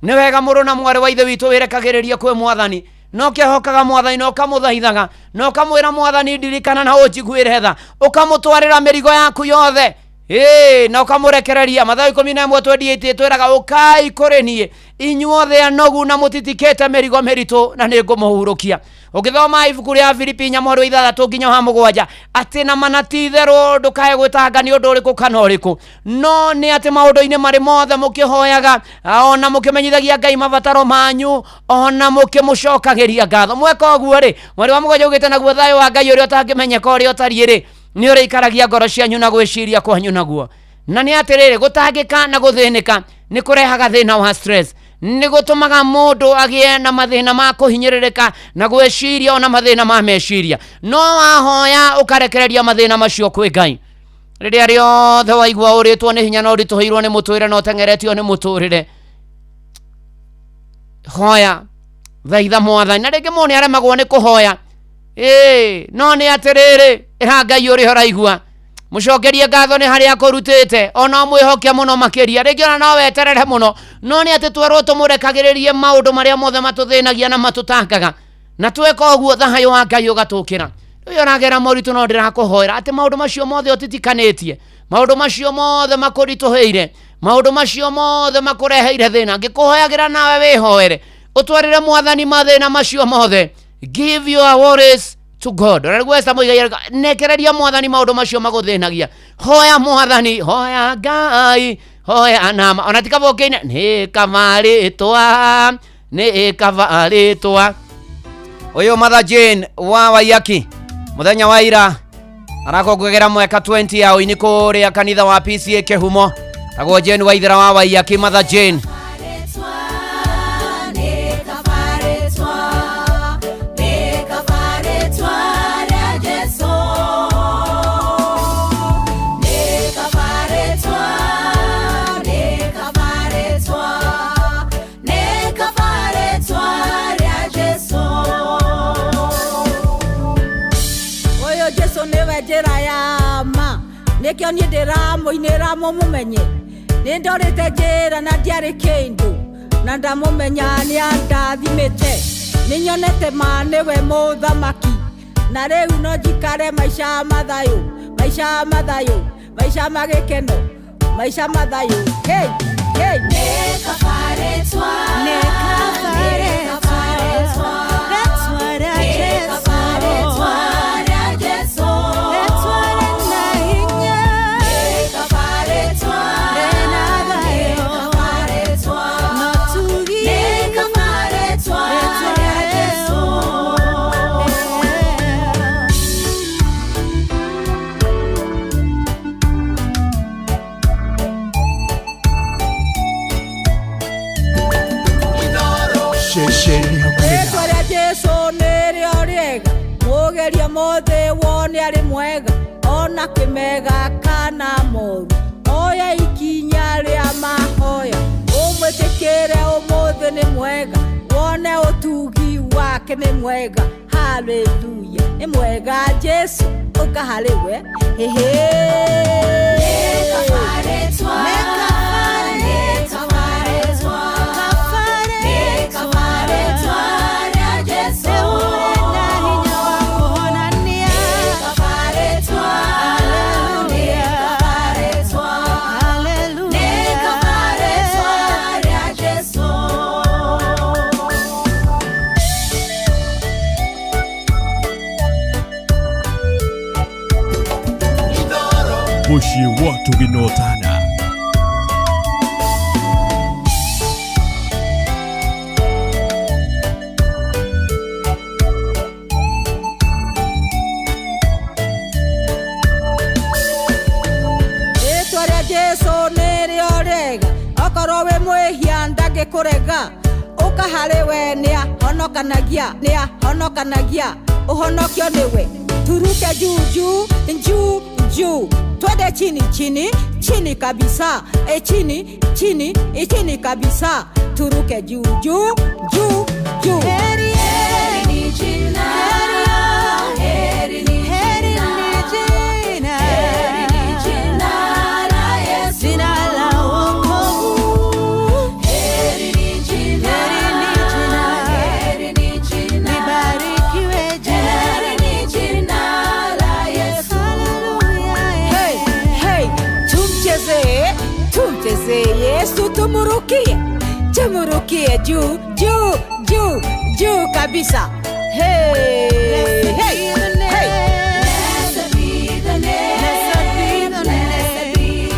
nĩ wega mũrũ na mwarĩ wa ithe witũ wĩrekagĩrĩria kwĩ mwathani, na ũkehokaga mwathani, na ũkamũthaithaga, na ũkamwĩra mwathani ndirikana na ũnjiguĩre tha, ũkamũtwarĩra mĩrigo yaku yothe, na ũkamũrekereria. Mathayo 11:28 twĩraga ũkai kũrĩ niĩ inyuothe anogu na mũtitikĩte mĩrigo mĩritũ, na nĩ ngũmũhurũkia. Ũngĩthoma ibuku rĩa Filipi 4:6 nginya wa 7, atĩ na mana ti itherũ ndũkae gwĩtanga nĩ ũndũ ũrĩkũ kana ũrĩkũ, no nĩ atĩ maũndũ-inĩ marĩ mothe mũkĩhoyaga, ona mũkĩmenyithagia Ngai mabataro manyu, ona mũkĩmũcokagĩria ngatho. Mweka ũguo rĩ, mweri wa 7 ugĩte naguo thayũ wa Ngai ũrĩa ũtangĩmenyeka ũrĩa ũtariĩ rĩ, nĩ ũrĩikaragia ngoro cianyu na gwĩciria kwanyu naguo. Na nĩ atĩrĩrĩ, gũtangĩka na gũthĩnĩka nĩ kũrehaga thĩna wa stress, nĩ gũtũmaga mũndũ agĩe na mathĩna ma kũhinyĩrĩrĩka na gwĩciria ona mathĩna ma meciria. No wahoya ũkarekereria mathĩna macio kwĩ Ngai. Rĩrĩa rĩothe waigua ũrĩtwo nĩ hinya na ũritũhĩirwo nĩ mũtũrĩre na ũteng'eretio nĩ mũtũrĩre, hoya, thaitha mwathani. Na rĩngĩ mũndũ nĩ aremagwo nĩ kũhoya, no nĩ atĩrĩrĩ, ĩra Ngai ũrĩa ũraigua, mũcokerie ngatho nĩ harĩa akũrutĩte, ona mwĩhoke mũno makĩria. Rĩngĩ ona no weterere mũno, no nĩ atĩ twerwo tũmũrekagĩrĩrie maũndũ marĩa mothe matũthĩnagia na matũtangaga, na tweka ũguo thayũ wa Ngai ũgatũkĩra. Rĩu ũragera moritũ, no ndĩrakũhoera atĩ maũndũ macio mothe ũtitikanĩtie, maũndũ macio mothe makũritũhĩire, maũndũ macio mothe makũreheire thĩna, ngĩkũhoyagĩra nawe wĩhoere, ũtwarĩre mwathani mathĩna macio mothe. Give your worries to God. Ũrarigwesta mũigai, nekereria mwathani maũndũ macio magũthĩnagia. Hoya mwathani, hoya Ngai, hoya nama. Ona ti kaba ũkĩine, nĩ kaba rĩtwa, nĩ kaba rĩtwa. Ũyũ Mother Jane wa Waiyaki, mũthenya wa ira arakũngũĩra mwaka 20 ya ũini kũrĩa kanitha wa PCA Kĩhumo. Tagwo Jane Waithera wa Waiyaki, Mother Jane. Ũyũ Jesu nĩwe njĩra ya ma, nĩkĩo niĩ ndĩramũinĩra mũmũmenye. Nĩ ndorĩte njĩra na ndiarĩ kĩndũ, na ndamũmenya nĩandathimĩte. Nĩ nyonete ma nĩwe mũthamaki, na rĩu no njikare maica mathayũ, maica mathayũ, maica ma gĩkeno, maica mathayũ. Hey, hey. Ceceni hakuhĩ Rĩtwa rĩa Jesu nĩrĩo rĩega, mũgeria mothe wone arĩ mwega, ona kwĩ mega kana moru. Oya ikinya rĩa mahoya, ũmwĩtĩkĩre ũmũthĩ nĩ mwega, wone ũtugi wake nĩ mwega. Haleluya, nĩ mwega Jesu, ũka harĩ we. Hehe. Mũciĩ wa Tũginotana. Rĩtwa rĩa Jesu nĩrĩo rĩega, okorwo wĩ mwĩhia ndangĩkũrega, ũka harĩ we nĩahonokanagia, nĩahonokanagia, ũhonokio nĩwe. Turuke juu juu juu juu, twende chini chini chini kabisa, e chini chini e chini kabisa, turuke juu juu juu juu. Heri, heri ni jina, heri ni jina, Yesu tumurukie, tumurukie juu juu juu juu kabisa. Hey, hey, hey. Blessed be the name. Blessed be the name.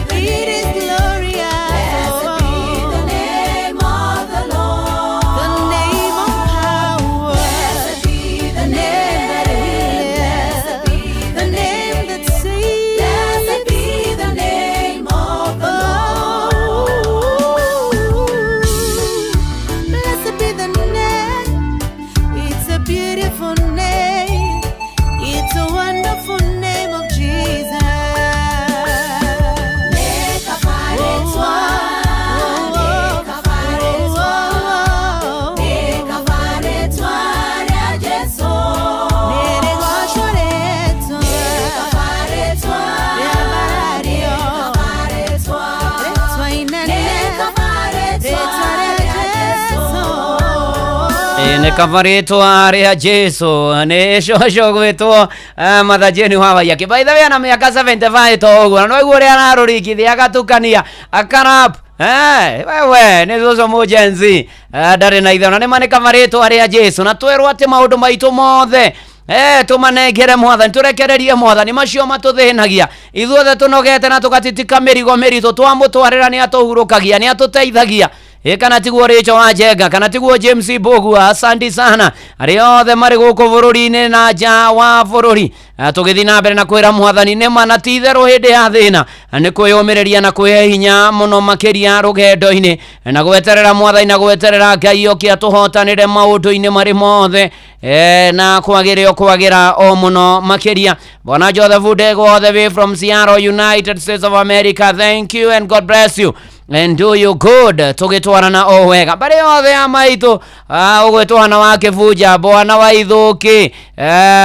It is glorious. Blessed be the name of the Lord. The name of power. Blessed be the name that heals. Blessed be The name that saves. Blessed be the name of the Lord. Blessed be the name. It's a beautiful name. It's a wonderful name of Jesus. Nekafaretwa, nekafaretwa, nekafaretwa rya Jesu. Neregoshoretwa. Nekafaretwa, Ryabario. nekafaretwa, Retwa inene. nekafaretwa Retwa rya Jesu. Nĩ kabarĩtwa rĩa Jesu nĩ coco gwĩtwo Mathajeni wa Waiyaki. By the way ana mĩaka 75 to ũguo na noiguo ũrĩa ararũringithia agatukania akarap. Wewe nĩ cũcũ mũjenzi ndarĩ na itherũ na nĩma nĩ kabarĩtwa rĩa Jesu na twerwo atĩ maũndũ maitũ mothe tũmanengere mwathani tũrekererie mwathani macio matũthĩnagia ithuothe tũnogete na tũgatitika mĩrigo mĩritũ twamũtwarĩra nĩ atũhurũkagia nĩ atũteithagia. Ĩ kana tiguo Rachel wa Njenga kana tiguo James Mbugua, asanti sana arĩa othe marĩ gũkũ bũrũri-inĩ na nja wa bũrũri. Tũgĩthiĩ na mbere na kwĩra mwathani nĩma na ti itherũ hĩndĩ ya thĩna nĩ kwĩyũmĩrĩria na kwĩhe hinya mũno makĩria rũgendo-inĩ na gweterera mwathani na gweterera Ngai oke atũhotanĩre maũndũ-inĩ marĩ mothe na kwagĩre o kwagĩra o mũno makĩria. Bwana Joseph Ndegwa all the way from Seattle, United States of America, thank you and God bless you and do you good. Tũgĩtwarana o wega mbarĩ yothe ya maitũ, ũgwĩtwo hana wa kĩbunja bwana wa ithũki,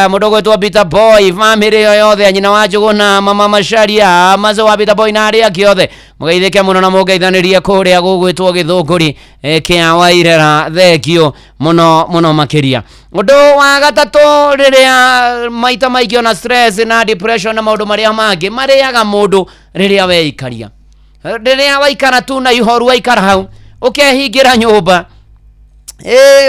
mũndũ ũgwĩtwo Peter Boy, famĩlĩ ĩyo yothe ya nyina wa Njũgũna, mama Macharia, mace wa Peter Boy na arĩa angĩ othe mũgeithĩke mũno na mũngeithanĩrie kũrĩa gũgwĩtwo gĩthũngũri kĩa Wairera. Thengio mũno mũno makĩria. Ũndũ wa gatatũ, rĩrĩa maita maingĩ ona stress na depression na maũndũ marĩa mangĩ marĩaga mũndũ rĩrĩa weikaria, rĩrĩa waikara tu na ihoru, waikara hau ũkehingĩra nyũmba,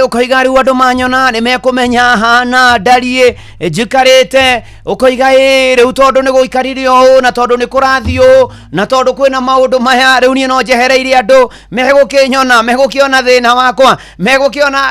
ũkoiga rĩu andũ manyona nĩ mekũmenya hana ndariĩ njikarĩte, ũkoiga rĩu tondũ nĩ gũikarire ũũ na tondũ nĩ kũrathiĩ ũũ na tondũ kwĩna maũndũ maya rĩu niĩ no njehereire andũ megũkĩnyona, megũkĩona thĩna wakwa, megũkĩona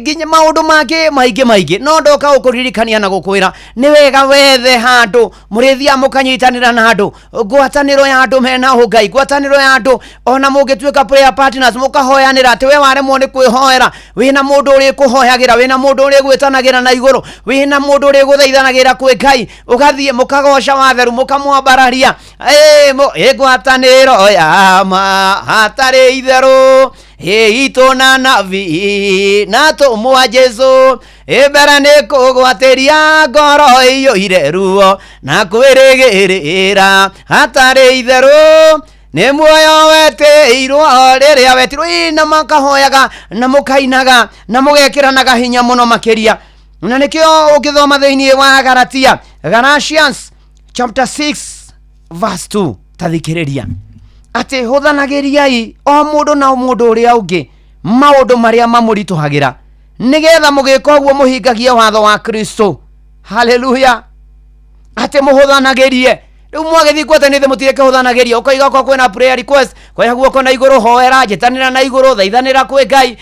nginya maũndũ mangĩ maingĩ maingĩ. No ndoka gũkũririkania na gũkwĩra nĩ wega wethe handũ mũrĩthiaga mũkanyitanĩra na andũ, ngwatanĩro ya andũ mena ũngai, ngwatanĩro ya andũ ona mũngĩtuĩka prayer partners mũkahoyanĩra atĩ we waremwo nĩ kwĩhoera wĩna mũndũ ũrĩkũhoyagĩra, wĩna mũndũ ũrĩgwĩtanagĩra na igũrũ, wĩna mũndũ ũrĩgũthaithanagĩra kwĩ Ngai, ũgathiĩ mũkagoca watheru mũkamwambararia. Ngwatanĩro ya ma hatarĩ itherũ itũ na nabii na tũmwa Jesu mbere nĩ kũgwatĩria ngoro ĩiyũire ruo na kwĩrĩgĩrĩra hatarĩ itherũ nĩ muoyo wetĩirwo rĩrĩa wetirwo. Na makahoyaga na mũkainaga na mũgekĩranaga hinya mũno makĩria. Na nĩkĩo ũngĩthoma thĩinĩ wa Galatia, Galatians chapter 6 verse 2, tathikĩrĩria atĩ hũthanagĩriai o mũndũ na mũndũ ũrĩa ũngĩ maũndũ marĩa mamũritũhagĩra nĩgetha mũgĩka ũguo mũhingagie watho wa Kristo. Haleluya. Atĩ mũhũthanagĩrie rĩu mwagĩthiĩ ngwatanĩte mũtireke hũthanagĩria, ũkoiga okorwo kwĩna prayer request koya guoko na igũrũ, hoera, njĩtanĩra na igũrũ, thaithanĩra kwĩ Ngai,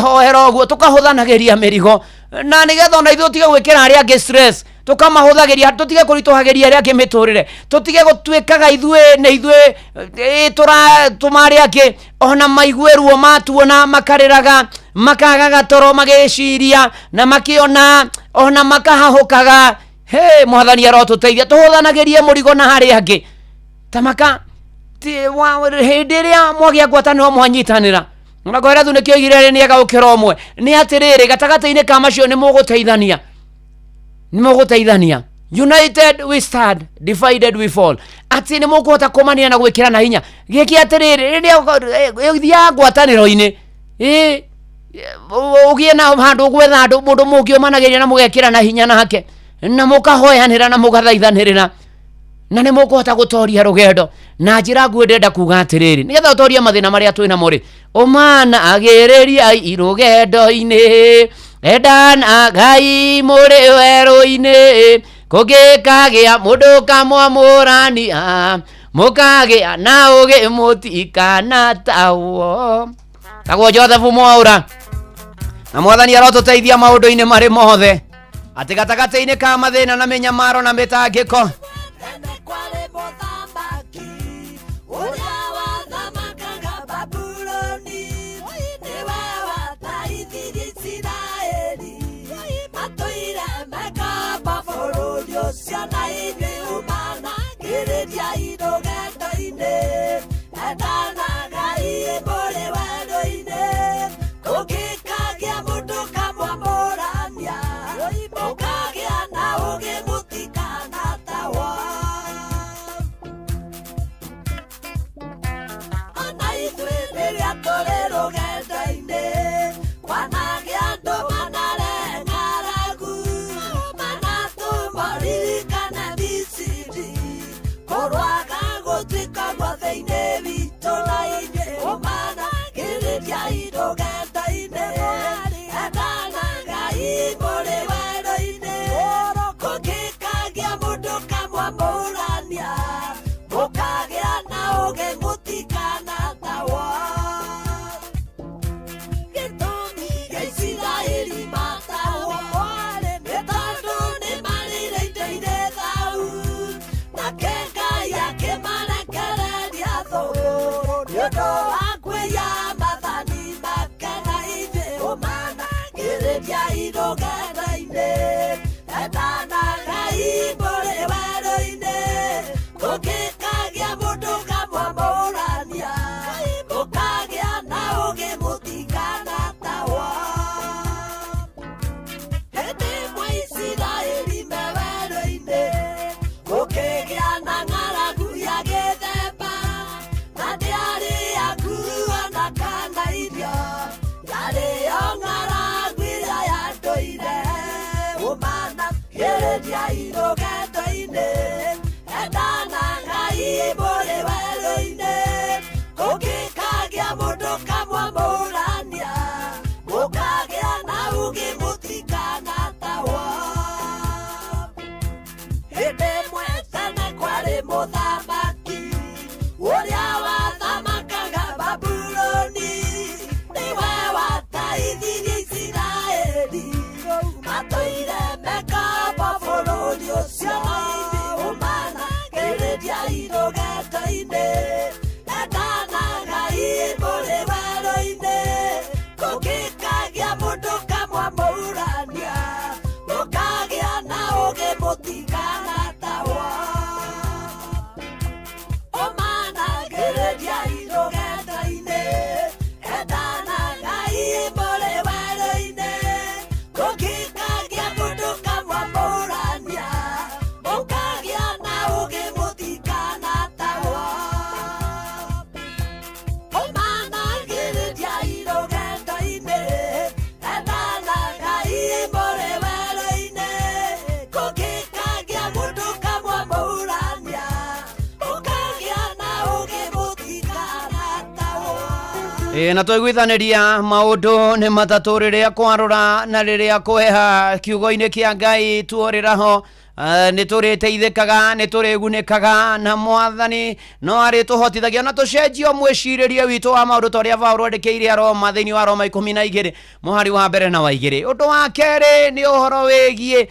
hoera ũguo, tũkahũthanagĩria mĩrigo na nĩgetha ona ithuĩ tũtige gwĩkĩra arĩa angĩ stress, tũkamahũthagĩria, tũtige kũritũhagĩria arĩa angĩ mĩtũrĩre, tũtige gũtuĩkaga ithuĩ nĩ ithuĩ tũratũma arĩa angĩ ona maigue ruo matuona makarĩraga makagaga toro magĩciria na makĩona ona makahahũkaga. He mwathani arotũteithia tũhũthanagĩrie mũrigo na harĩa angĩ tamaka hĩndĩ ĩrĩa mwagĩa ngwatanĩro mwanyitanĩra na Kohelethu nĩkĩo oigire nĩ ega gũkĩra ũmwe nĩ atĩrĩrĩ gatagatĩ-inĩ ka macio nĩ mũgũteithania, nĩ mũgũteithania. United we stand, divided we fall. Atĩ nĩ mũkũhota kũmanĩra na gwĩkĩrana hinya. Gĩkĩ atĩrĩrĩ rĩrĩa ũthiaga ngwatanĩro-inĩ ũgĩe na handũ ũgwetha andũ mũndũ mũngĩũmanagĩria na mũgekĩrana hinya nake na mũkahoyanĩra na mũgathaithanĩrĩra Na nĩ mũkũhota gũtoria rũgendo na njĩra nguhĩ. Ndĩrenda kuga atĩrĩrĩ, nĩgetha ũtorie mathĩna marĩa twĩ namo rĩ, ũmanagĩrĩria rũgendo-inĩ, endanagai mũrĩ werũ-inĩ, kũngĩkagĩa mũndũ kamwamũrania, mũkagĩa na ũgĩ mũtikanatahwo. Tagwo Joseph Mwaũra, na Mwathani arotũteithia maũndũ-inĩ marĩ mothe, atĩ gatagatĩ-inĩ ka mathĩna na mĩnyamaro na mĩtangĩko. Kwarĩ mũthamaki ũrĩa wathamakaga Babuloni, nĩwe wataithirie Isiraeli matũire mekamba bũrũri ũcio. Na inyuĩ umanagĩrĩria irũgendo-inĩ, endanagai mũrĩ werũ-inĩ, kũngĩkagĩa mũndũ kamwamũrania, mũkagĩa na ũgĩ mũtikanatahwo. Ona ithuĩ rĩrĩa tũrĩ rũgendo-inĩ, kwanagĩa andũ manare ng'aragu, manatũma ririkane Misiri, kũrwaga gũtuĩka gwa thĩinĩ witũ. Na inyuĩ ũmanagĩrĩria irũgendo-inĩ, endanagai mũrĩ werũ-inĩ, kũngĩkagĩa mũndũ kamwamũrania, mũkagĩa na ũgĩ mũtikanatahwo. Gĩtũmi gĩa Isiraeli matahwo nĩ tondũ nĩ marĩire indo irĩ thaahu, nake Ngai akĩmarekereria thũ nĩ ũndũ wa kwĩya maathani make. Na ithuĩ ũmanagĩrĩria irũgendo-inĩ, endanagai mũrĩ werũ-inĩ, kũngĩkagĩa mũndũ kamwamũrania, mũkagĩa na ũgĩ mũtikanatahwo. Hĩndĩ ĩmwe Isiraeli me werũ-inĩ, gũkĩgĩa na ng'aragu ya gĩthemba, na ndĩarĩ ya nguo na kana irio, yarĩ yo ng'aragu ĩrĩa ya ndũire. Ũmanagĩrĩria irũgendo-inĩ, endanagai mũrĩ werũ-inĩ, kũngĩkagĩa mũndũ kamwamũrania, mũkagĩa na ũgĩ mũtikanatahwo. Hĩndĩ ĩmwe tene kwarĩ mũthamaki ũrĩa wathamakaga Babuloni, nĩwe wataithirie Isiraeli matũire mekamba bũrũri ũcio. Ũmanagĩrĩria irũgendo-inĩ, endanagai mũrĩ werũ-inĩ, kũngĩkagĩa mũndũ kamwamũrania, mũkagĩa na ũgĩ mũtikanatahwo. Ũmanagĩrĩria irũgendo-inĩ, endanagai mũrĩ werũ-inĩ, kũngĩkagĩa mũndũ kamwamũrania, mũkagĩa na ũgĩ mũtikanatahwo. Ũmanagĩrĩria irũgendo-inĩ, endanagai mũrĩ werũ-inĩ, kũngĩkagĩa mũndũ kamwamũrania, mũkagĩa na ũgĩ mũtikanatahwo. Ĩ, na twaiguithanĩria maũndũ nĩ matatũ, rĩrĩa kwarũra na rĩrĩa kweha, kiugo-inĩ kĩa Ngai tuorĩraho nĩ tũrĩteithĩkaga, nĩ tũrĩgunĩkaga, na Mwathani no arĩtũhotithagia na tũcenjio mwĩcirĩrie witũ wa maũndũ, ta ũrĩa Paũlũ andĩkĩire Aroma thĩinĩ wa Roma 12 mũhari wa mbere na wa igĩrĩ. Ũndũ wa kerĩ nĩ ũhoro wĩgiĩ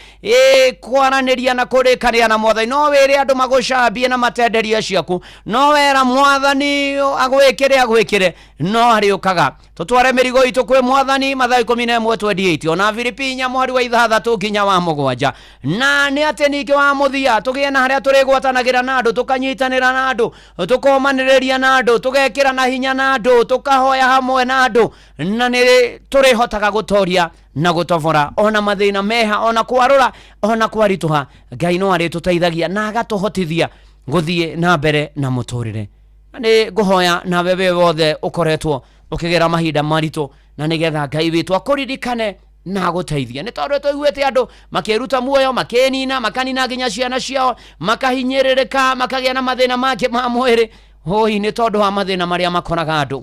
kwaranĩria na kũrĩkanĩra na Mwathani. No wĩre andũ magũcambie na matenderie ciaku, no wera Mwathani agwĩkĩre agwĩkĩre, no arĩũkaga. Tũtware mĩrigo itũ kwĩ Mwathani, Mathayo 11:28, ona Filipi 4 mũhari wa 6 nginya wa 7. Na nĩ atĩ ningĩ wa mũthia, tũgĩe na harĩa tũrĩgwatanagĩra na andũ, tũkanyitanĩra na andũ, tũkomanĩrĩria na andũ, tũgekĩra na hinya na andũ, tũkahoya hamwe na andũ, na nĩ tũrĩhotaga gũtoria na gũtobora ona mathĩna meha, ona kwarũra, ona kwaritũha. Ngai no arĩtũteithagia na agatũhotithia gũthiĩ na mbere na mũtũrĩre. Na nĩ ngũhoya nawe we wothe ũkoretwo ũkĩgera mahinda maritũ, na nĩgetha Ngai witũ akũririkane. Na agũteithie nĩ tondũ tũiguĩte andũ makĩruta muoyo, makĩnina, makanina nginya ciana ciao, makahinyĩrĩrĩka, makagĩa na mathĩna mangĩ ma mwĩrĩ hoi nĩ tondũ wa mathĩna marĩa makoraga andũ.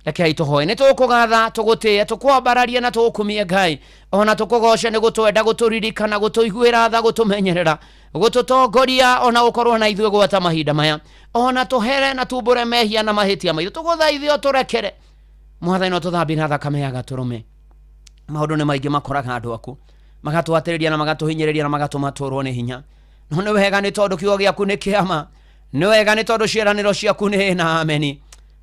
Rekei tũhoe. Nĩ tũkũgatha, tũgũtĩe, tũkwambararie na tũgũkumie Ngai, ona tũkũgoce nĩ gũtwenda, gũtũririkana, gũtũiguĩra tha, gũtũmenyerera, gũtũtongoria, ona gũkorwo na ithuĩ gwata mahinda maya, ona tũhere na tumbũre mehia na mahĩtia maitũ. Tũgũthaithe ũtũrekere Mwathani, no tũthambie na thakame ya gatũrũme. Maũndũ nĩ maingĩ makoraga andũ aku, magatwatĩrĩria na magatũhinyĩrĩria na magatũma tũrwo nĩ hinya, no nĩ wega nĩ tondũ kiugo gĩaku nĩ kĩama, nĩ wega nĩ tondũ ciĩranĩro ciaku nĩ na ameni.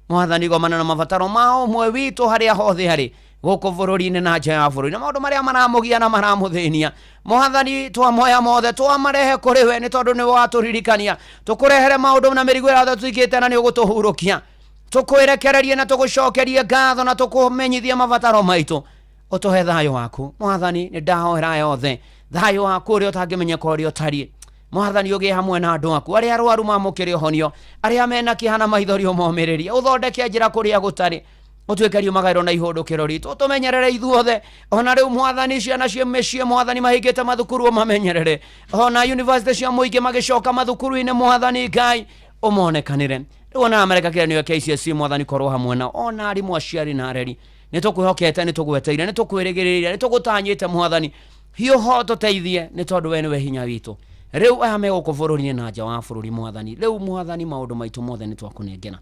Mwathani, gomana na mabataro ma ũmwe witũ harĩa hothe arĩ gũkũ bũrũri-inĩ na nja ya bũrũri, na maũndũ marĩa maramũgia na maramũthĩnia. Mwathani, twamoya mothe twamarehe kũrĩ we, nĩ tondũ nĩwe watũririkania tũkũrehere maũndũ na mĩrigo ĩrĩa yothe tũikĩte, na nĩ ũgũtũhurũkia. Tũkwĩrekererie na tũgũcokerie ngatho na tũkũmenyithie mabataro maitũ, ũtũhe thayũ waku. Mwathani, nĩ ndahoera aya othe thayũ waku ũrĩa ũtangĩmenyeka ũrĩa ũtariĩ. Mwathani, ũgĩe hamwe na andũ aku. Arĩa arwaru mamũkĩre ũhonio, arĩa mena kĩeha na maithori ũmomĩrĩrie, ũthondeke njĩra kũrĩa gũtarĩ, ũtuĩke riumagaĩro na ihũndũkĩro ritũ, ũtũmenyerere ithuothe. Ona rĩu Mwathani, ciana cia mĩciĩ Mwathani mahingĩte mathukuru ũmamenyerere, ona yunivasĩtĩ cia mũingĩ magĩcoka mathukuru-inĩ, Mwathani Ngai ũmonekanĩre. Rĩu ona amareka kĩgeranio gĩa KCSE, Mwathani korwo hamwe nao, ona arimũ, aciari na areri. Nĩ tũkwĩhokete, nĩ tũgweteire, nĩ tũkwĩrĩgĩrĩire, nĩ tũgũtanyĩte Mwathani, hiũha ũtũteithie, nĩ tondũ we nĩwe hinya witũ. Rĩu aya me gũkũ bũrũri-inĩ na nja wa bũrũri Mwathani, rĩu Mwathani maũndũ maitũ mothe nĩ twakũnengera.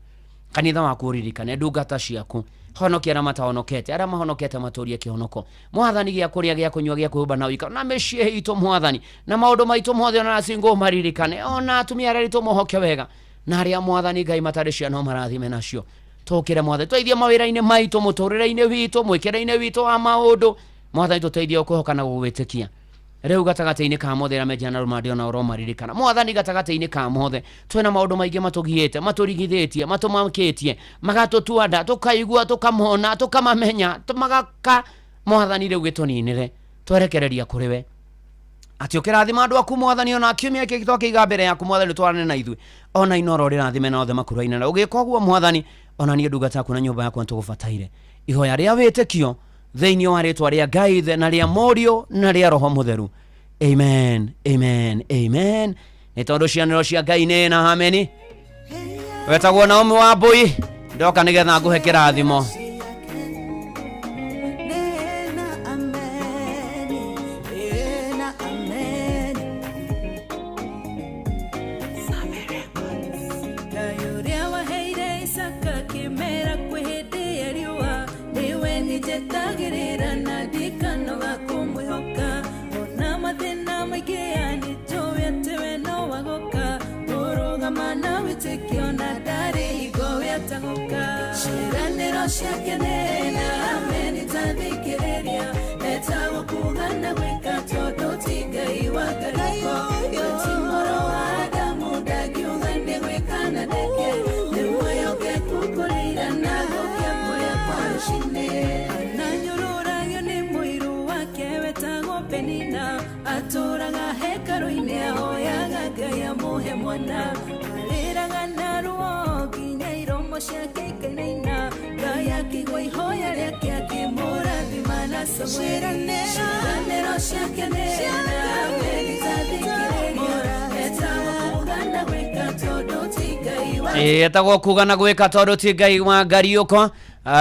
Kanitha waku ũririkane, ndungata ciaku, honokia arĩa matahonokete, arĩa mahonokete matũrie kĩhonoko. Mwathani, gĩa kũrĩa, gĩa kũnyua, gĩa kwĩhumba na ũikaro, na mĩciĩ itũ Mwathani, na maũndũ maitũ mothe, ona single maririkane, ona atumia arĩa aritũ mohoke wega, na arĩa Mwathani Ngai matarĩ ciana ũmarathime nacio. Tũkĩre Mwathani, tũteithie mawĩra-inĩ maitũ, mũtũrĩre-inĩ witũ, mwĩkĩre-inĩ witũ wa maũndũ. Mwathani, tũteithie gũkwĩhoka na gũgwĩtĩkia. Rĩu gatagatĩ-inĩ ka mothe arĩa menjana na rũmande ona ũromaririkana. Mwathani, gatagatĩ-inĩ ka mothe twĩna maũndũ maingĩ matũgiĩte, matũrigithĩtie, matũmakĩtie, magatũtua nda, tũkaigua, tũkamona, tũkamamenya, magaka. Mwathani, rĩu gĩtũninĩre, twerekereria kũrĩ we atĩ ũkĩrathima andũ aku Mwathani, ona kiumia gĩkĩ twakĩiga mbere yaku Mwathani, twarane na ithuĩ, ona Inoro rĩrathime na othe makũraine na ũgĩka ũguo Mwathani, ona niĩ ndungata yaku na nyũmba yakwa nĩtũgũbataire ihoya rĩa wĩtĩkio thĩinĩ wa rĩtwa rĩa Ngai Ithe na rĩa Mũriũ na rĩa Roho Mũtheru. Amen, amen, amen. Nĩ tondũ cianĩro cia Ngai nĩ na ameni. Wetagwo Naomi wa Mbui, ndoka nĩgetha ngũhe kĩrathimo. Ngai ũrĩa waheire Isaka kĩmera kwĩ hĩndĩ ya riũa, nĩwe niĩ njetagĩrĩra na ndikanoga kũmwĩhoka. Ona mathĩna maingĩha nĩnjũĩ atĩ we no agoka, kũrũgama na wĩtĩkio na ndarĩ hingo we atagoka. Ciĩranĩro ciake nĩ na amen itathikĩrĩria, etagwo kuga na gwĩka tondũ ti Ngai wa ngarũko. We ti mũrũ wa Adamu ndangiuga nĩ gwĩka na ndeke, nĩ mwĩhokeku kũrĩ ira na gũkĩa kũrĩa kwa rũcinĩ. Ananyũrũragio nĩ mũiru wake wetagwo Penina, atũraga hekarũ-inĩ ahoyaga Ngai amũhe mwana, arĩraga na ruo nginya iromo ciake ikainaina, Ngai akĩigua ihoya rĩake akĩmũrathima na Samueli. Ciĩranĩro ciake nĩ na amen itathikĩrĩria, etagwo kuga na gwĩka tondũ ti Ngai wa Ĩtagwo kuga na gwĩka tondũ ti Ngai wa ngariũko.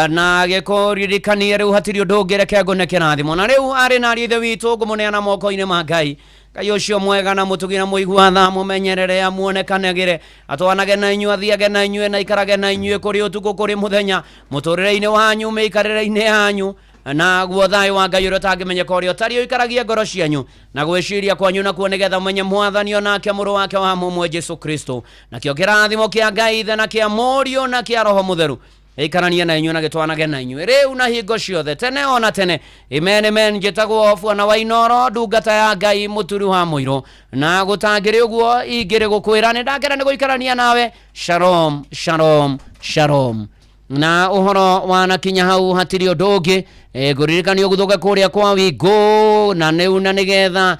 Na gĩkũririkanie rĩu hatirĩ ũndũ ũngĩ, reke ngũne kĩrathimo. Na rĩu arĩ na ariũ ithe witũ, ngũmũneana moko-inĩ ma Ngai, Ngai ũcio mwega na mũtugi na mũigua tha, mũmenyerere, amuonekanagĩre, atwanage na inyuĩ, athiage na inyuĩ, na aikarage na inyuĩ kũrĩ ũtukũ kũrĩ mũthenya, mũtũrĩre-inĩ wanyu, mĩikarĩre-inĩ yanyu. Naguo thayũ wa Ngai ũrĩa ũtangĩmenyeka ũrĩa ũtariĩ ũikaragie ngoro cianyu na gwĩciria kwanyu nakuo, nĩgetha mũmenye Mwathani o nake Mũrũ wake wa mũmwe Jesu Kristo. Nakĩo kĩrathimo kĩa Ngai Ithe na kĩa Mũriũ na kĩa Roho Mũtheru ikaranie na inyuĩ na gĩtwanage na inyuĩ rĩu na hingo ciothe, tene o na tene. Amen, amen. Njĩtagwo Bwana wa Inoro, ndungata ya Ngai, mũturi wa mũirũ, na gũtangĩrĩ ũguo ingĩrĩ gũkwĩra nĩ ndakena nĩ gũikarania nawe. Shalom, shalom, shalom. Na ũhoro wanakinya hau, hatirĩ ũndũ ũngĩ. Ngũririkanio gũthũka kũrĩa kwa wingũ na nĩu, na nĩgetha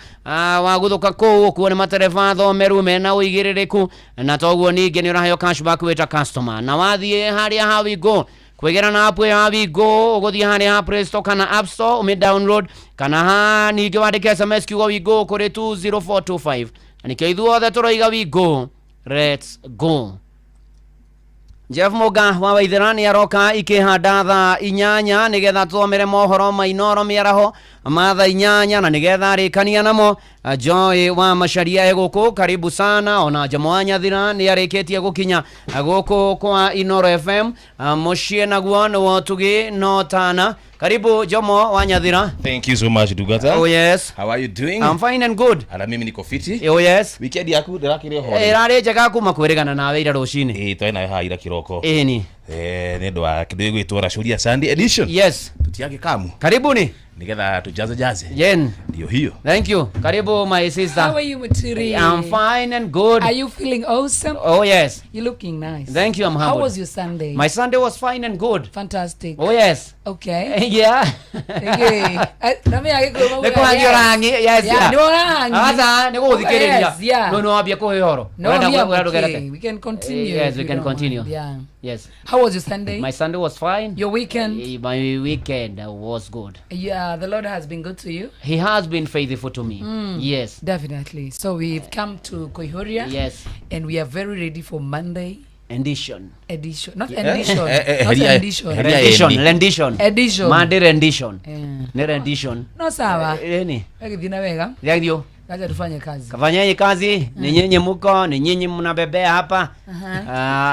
wagũthũka kũu ũkuo nĩ matereba thomeru mena ũigĩrĩrĩku, na toguo ningĩ nĩ ũraheo cashback wĩta customer na wathiĩ harĩa ha wingũ. Kwĩgĩra na app ĩyo ya Wigo, ũgũthiĩ harĩa ha Play Store kana App Store ũmĩ download, kana ha ningĩ wandĩke SMS kiugo Wigo kũrĩ 20425. Na nĩkĩo ithuothe tũroiga Wigo, let's go. Jeff Muga wa Waithera nĩ aroka ikĩhanda thaa 8 nĩgetha tũthomere mohoro ma Inooro mĩaraho ma thaa 8 na nĩgetha arĩkania namo. Joy wa Macharia egũkũ, karibu sana. Ona Jomo wa Nyathira nĩ arĩkĩtie gũkinya gũkũ kwa Inooro FM. Mũciĩ naguo nĩ wotugi no tana. Karibu Jomo wa Nyathira. Thank you so much, Dugata. Oh yes. How are you doing? I'm fine and good. Ana mimi niko fiti. Oh yes. Weekend yaku ndĩrakĩrĩ ho. Ĩrarĩ njega kuma kwĩrĩgana nawe ira rũcinĩ. Ĩĩ twarĩ nawe haha ira kĩroko. Ĩni. Nĩ ũndũ wa kĩndũ gĩgwĩtwo Rashuria Sunday edition. Yes. Tutiage kamu. Karibuni. Nigetha tujaze jaze. Yen. Ndio hiyo. Thank you. Karibu my sister. How are you, Muturi? I'm fine and good. Are you feeling awesome? Oh yes. You're looking nice. Thank you, I'm How humbled. was your Sunday? My Sunday was fine and good. Fantastic. Oh yes. Okay. Yeah. Okay. Na mimi agĩkwĩra Nĩ kũhangio ũrahang'i, yes, Yeah, yeah. nĩ ũrahang'i. Aca, nĩ gũgũthikĩrĩria. Yes, yeah. No, no wambia kũhe ũhoro. No, Ũrenda we are ũrenda okay. ndũgerete? We can continue Yes, if we you can don't continue. mind. Yeah. Yes. How was your Sunday? My Sunday was fine. Your weekend? My weekend was good. Yeah, the Lord has been good to you. He has been faithful to me. Yes. Definitely. So we've come to Koihoria. Yes. And we are very ready for Monday. Edition. Edition. Not Yeah. edition. Not edition. Rendition. Rendition. Edition. Monday rendition. Yeah. Nĩ rendition. No sawa. Nĩ. Wegithii na wega. Thank you. Acha tufanye kazi. Kafanyeni kazi, ni nyinyi muko, ni nyinyi mnabebea hapa.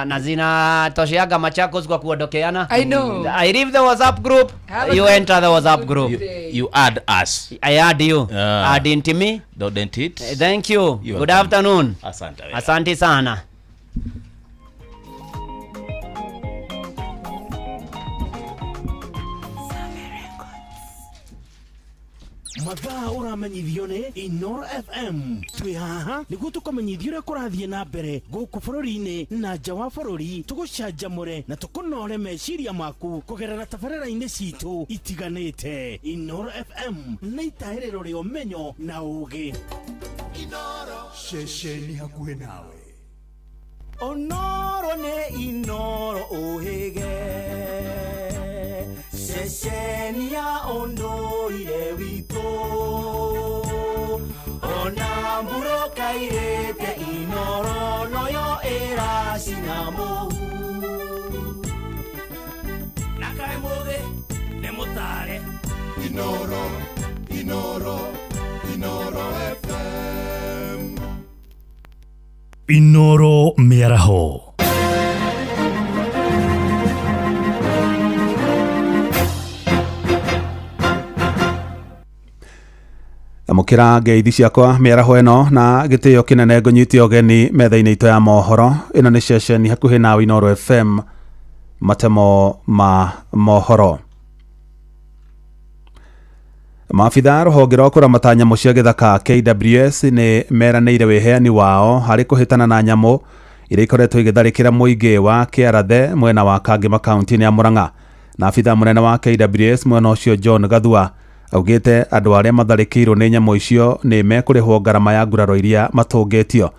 Na zinatosheaga Machakos kwa kuondokeana. I know. I leave the WhatsApp group. Have a You good- enter the WhatsApp group. You add us. I add you. Add into me. Don't it. Thank you. You're Good welcome. afternoon. Asante. Asante sana. Mathaa ũramenyithio nĩ Inoro FM. Twĩ haha nĩguo tũkũmenyithia ũrĩa kũrathiĩ na mbere gũkũ bũrũri-inĩ na nja wa bũrũri, tũgũcanjamũre na tũkũnore meciria maku kũgerera tabarĩra-inĩ citũ itiganĩte. Inoro FM nĩ itahĩrĩro rĩa ũmenyo na ũgĩ. Ceceni hakuhĩ nawe. Onoro nĩ Inoro ũhĩge, ceceni ya ũndũire witũ, ona mbura kairĩte Inoro noyo ĩracina mũhu. Na kaĩ mũthĩ nĩ mũtare. Inoro, Inoro, Inoro FM. Inoro mĩaraho. Amũkĩra ngeithi ciakwa mĩaraho ĩno na gĩtĩo kĩnene ngũnyite ũgeni metha-inĩ itũ ya mohoro. Ĩno nĩ ceceni hakuhĩ nawe Inoro FM, matemo ma mohoro. Maabitha a rũhonge rwa kũramata nyamũ cia gĩthaka KWS nĩ meranĩire wĩheani wao harĩ kũhĩtana na nyamũ iria ikoretwo igĩtharĩkĩra mũingĩ wa Kĩarathe mwena wa Kangema kaunti-inĩ ya Murang'a. Na abitha mũnene wa KWS mwena ũcio John Gathua augĩte andũ arĩa matharĩkĩirwo nĩ nyamũ icio nĩ mekũrĩhwo ngarama ya nguraro iria matũngĩtio.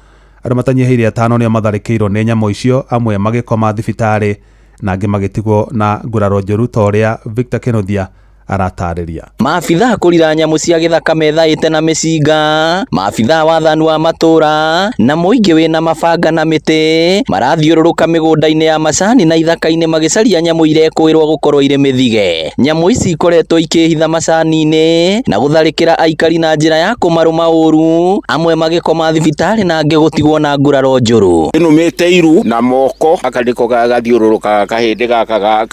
Andũ matanyihĩire 5 nĩo matharĩkĩirwo nĩ nyamũ icio, amwe magĩkoma thibitarĩ na angĩ magĩtigwo na nguraro njũru ta ũrĩa Victor Kĩnuthia aratarĩria. Maabitha kũrira nyamũ cia gĩthaka methaĩte na mĩcinga, maabitha wathani wa matũra na mũingĩ wĩna mabanga na mĩtĩ marathiũrũrũka mĩgũnda-inĩ ya macani na ithaka-inĩ magĩcaria nyamũ irekũĩrwo gũkorwo irĩ mĩthige. Nyamũ ici ikoretwo ikĩhitha macani-inĩ na gũtharĩkĩra aikari na njĩra ya kũmarũma ũru, amwe magĩkoma thibitarĩ na angĩ gũtigwo na nguraro njũru. Ĩnũmĩte iru na moko, gaka nĩko gathiũrũrũkaga kahĩndĩ gaka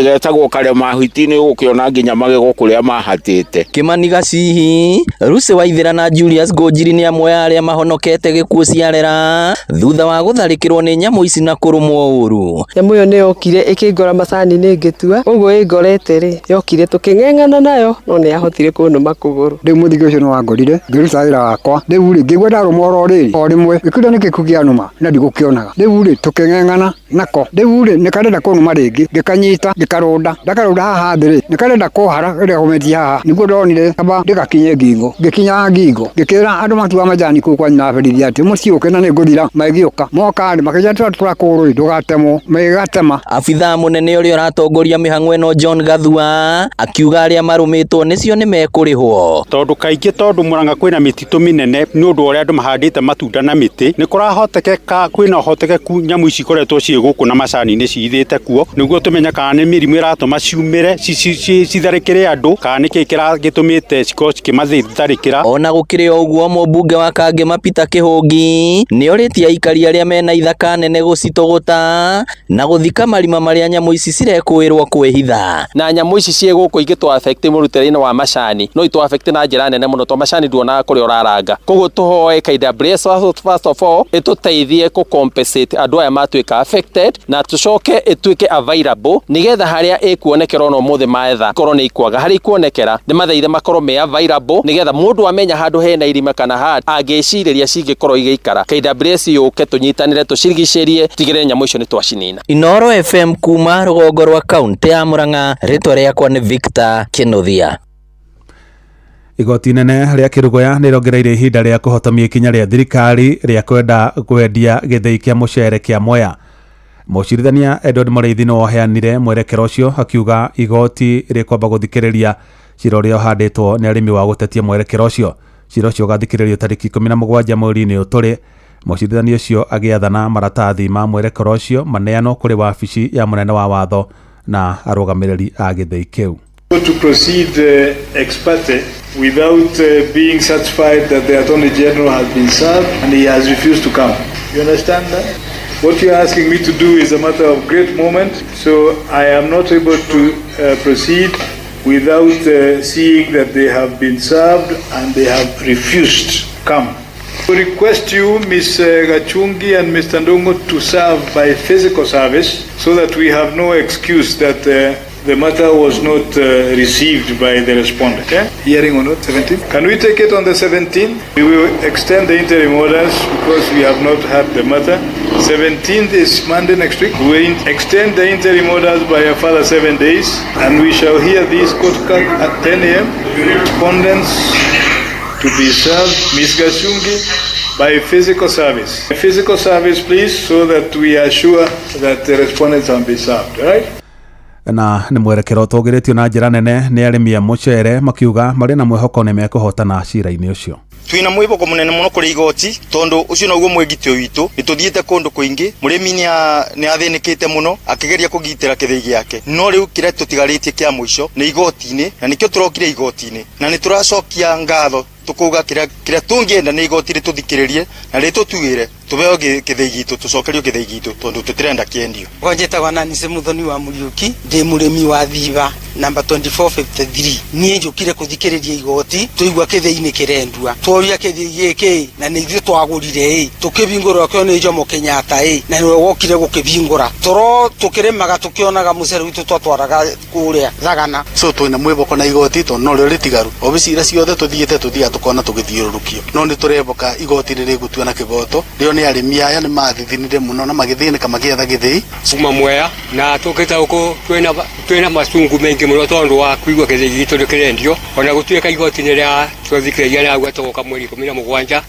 getagwo karema hiti, nĩ ũgũkĩona nginya magego kũrĩa mahatĩte. Kimani Gacihi, Lucy Waithera na Julius Ngũnjiri nĩ amwe a arĩa mahonokete gĩkuũ ciarera thutha wa gũtharĩkĩrwo nĩ nyamũ ici na kũrũmwo ũru. Nyamũ ĩyo nĩ yokire ĩkĩngora macani-inĩ ngĩtua, ũguo ĩngorete rĩ, yokire tũkĩng'eng'ana nayo no nĩ yahotire kũnũma kũgũrũ. Rĩu mũthigĩ ũcio nĩ wangorire ngĩruta wĩra wakwa, rĩu rĩ ngĩigua ndarũmwo oro rĩrĩ o rĩmwe ngĩkĩũria nĩkĩ kĩu kĩanũma na ndigũkĩonaga. Rĩu rĩ tũkĩng'eng'ana nako, rĩu rĩ nĩ karenda kũnũma rĩngĩ, ngĩkanyita ngĩkarũnda, ndakarũnda haha thĩ rĩ nĩ karenda Kũhara ĩrĩa gũmĩtie haha nĩguo ndonire kaba ndĩgakinye ngingo, ngĩkinya ngingo ngĩkĩra andũ matua majani kũu kwa nyina berithia atĩ mũciũke na nĩngũthira. Magĩũka moka rĩ makĩnjĩra tũra kũgũrũ rĩ ndũgatemwo, magĩgatema. Abithaa mũnene ũrĩa ũratongoria mĩhang'o ĩno John Gathua akiuga arĩa marũmĩtwo nĩcio nĩmekũrĩhwo. Tondũ kaingĩ tondũ Murang'a kwĩna mĩtitũ mĩnene nĩ ũndũ ũrĩa andũ mahandĩte matunda na mĩtĩ, nĩ kũrahotekeka kwĩna ũhotekeku nyamũ ici ikoretwo ciĩ gũkũ na macani-inĩ cihithĩte kuo, nĩguo tũmenye kana nĩ mĩrimũ ĩratũma ciumĩre citharĩkĩre andũ kana nĩkĩ gĩtũmĩte cikorwo cikĩmatharĩkĩra. Ona gũkĩrĩ o ũguo, mũmbunge wa Kangema Peter Kĩhũngi nĩorĩtie aikari arĩa mena ithaka nene gũcitũgũta na gũthika marima marĩa nyamũ ici cirekũĩrwo kwĩhitha. Na nyamũ ici ciĩ gũkũ ingĩtũ affect mũrutĩre-inĩ wa macani no itũ affect na njĩra nene mũno to macani nduonaga kũrĩa ũraranga. Koguo tũhoe KWS first of all ĩtũteithie kũ compensate andũ aya matuĩka affected, na tũcoke ĩtuĩke available nĩgetha harĩa ĩkuonekera ona ũmũthĩ maetha korwo nĩ ikwaga, harĩa ikuonekera nĩ mathaithe makorwo me available nĩgetha mũndũ amenya handũ hena irima kana handũ angĩcirĩria cingĩkorwo igĩikara, KWS yũke tũnyitanĩre tũcirigicĩrie tigĩrĩre nyamũ icio nĩ twacinina. Inooro FM kuma rũgongo rwa kaunti ya Murang'a, rĩtwa rĩakwa nĩ Victor Kinuthia. Igoti inene rĩa Kĩrũgũya nĩ rĩongereire ihinda rĩa kũhotomia ikinya rĩa thirikari rĩa kwenda kwendia gĩthĩi kĩa mũcere kĩa Mwea. Mũcirithania Edward Mũrĩithi nĩwe ũheanire mwerekero ũcio, akiuga igoti rĩkwamba gũthikĩrĩria cira ũrĩa ũhandĩtwo nĩ arĩmi wa gũtetia mwerekero ũcio. Cira ũcio ũgathikĩrĩrio tarĩki 17 mweri-inĩ ũyũ tũrĩ. Mũcirithania ũcio agĩathana maratathi ma mwerekero ũcio maneanwo kũrĩ wabici ya mũnene wa watho na arũgamĩrĩri a gĩthĩi kĩu. To proceed ex parte without being satisfied that the Attorney General has been served and he has refused to come. You understand that? What you are asking me to do is a matter of great moment, so I am not able to proceed without seeing that they have been served and they have refused to come. We request you, Ms. Gachungi and Mr. Ndongo, to serve by physical service so that we have no excuse that the matter was not received by the respondent. Okay? Hearing on what? 17th? Can we take it on the 17th? We will extend the interim orders because we have not had the matter. 17th is Monday next week. We will extend the interim orders by a further 7 days, and we shall hear this court clerk at 10 a.m. Respondents to be served, Ms. Gachungi, by physical service. Physical service, please, so that we are sure that the respondents have been served, all right? Na nĩ mwerekero ũtũgĩrĩtio na njĩra nene nĩ arĩmi a mũcere, makiuga marĩ na mwĩhoko nĩ mekũhotana cira-inĩ ũcio. Twina mwĩhoko mũnene mũno kũrĩ igoti tondũ ũcio noguo mwĩgitio witũ. Nĩ tũthiĩte kũndũ kũingĩ, mũrĩmi nĩ athĩnĩkĩte mũno akĩgeria kũgitĩra kĩthĩi gĩake, no rĩu kĩrĩa tũtigarĩtie kĩa mũico nĩ igoti-inĩ, na nĩkĩo tũrokire igoti-inĩ, na nĩ tũracokia ngatho tũkauga kĩrĩa tũngĩenda nĩ igoti rĩtũthikĩrĩrie na rĩtũtuĩre tũheo kĩthĩi gitũ, tũcokerio kĩthĩi gitũ tondũ tũtirenda kĩendio. Kwa njĩtagwo Nancy Muthoni wa Mũriũki, ndĩ mũrĩmi wa Thiba namba 2453. Niĩ njũkire kũthikĩrĩria igoti tũigua kĩthĩi-inĩ kĩrendua, tworia kĩthĩi gĩkĩ na nĩ ithuĩ twagũrire ĩ, tũkĩbingũrwo kĩo nĩ Jomo Kenyatta ĩ, na nĩwe wokire gũkĩbingũra. Toro tũkĩrĩmaga tũkĩonaga mũcere witũ twatwaraga kũrĩa Thagana. So twĩna mwĩhoko na igoti tondũ norĩo rĩtigaru. Obici iria ciothe tũthiĩte tũthiaga tũkona tũgĩthiũrũrũkio, no nĩ tũreboka igoti rĩrĩgũtua na kĩboto. Rĩo nĩ arĩmi aya nĩ mathithinire mũno na magĩthĩnĩka magĩetha gĩthĩi kuma Mwea, na tũkĩte gũkũ twĩna macungu maingĩ mũno tondũ wa kũigua gĩthĩi gitũ nĩ kĩrendio, ona gũtuĩka igoti nĩ rĩa twathikĩrĩria na tũgoka mweri 17.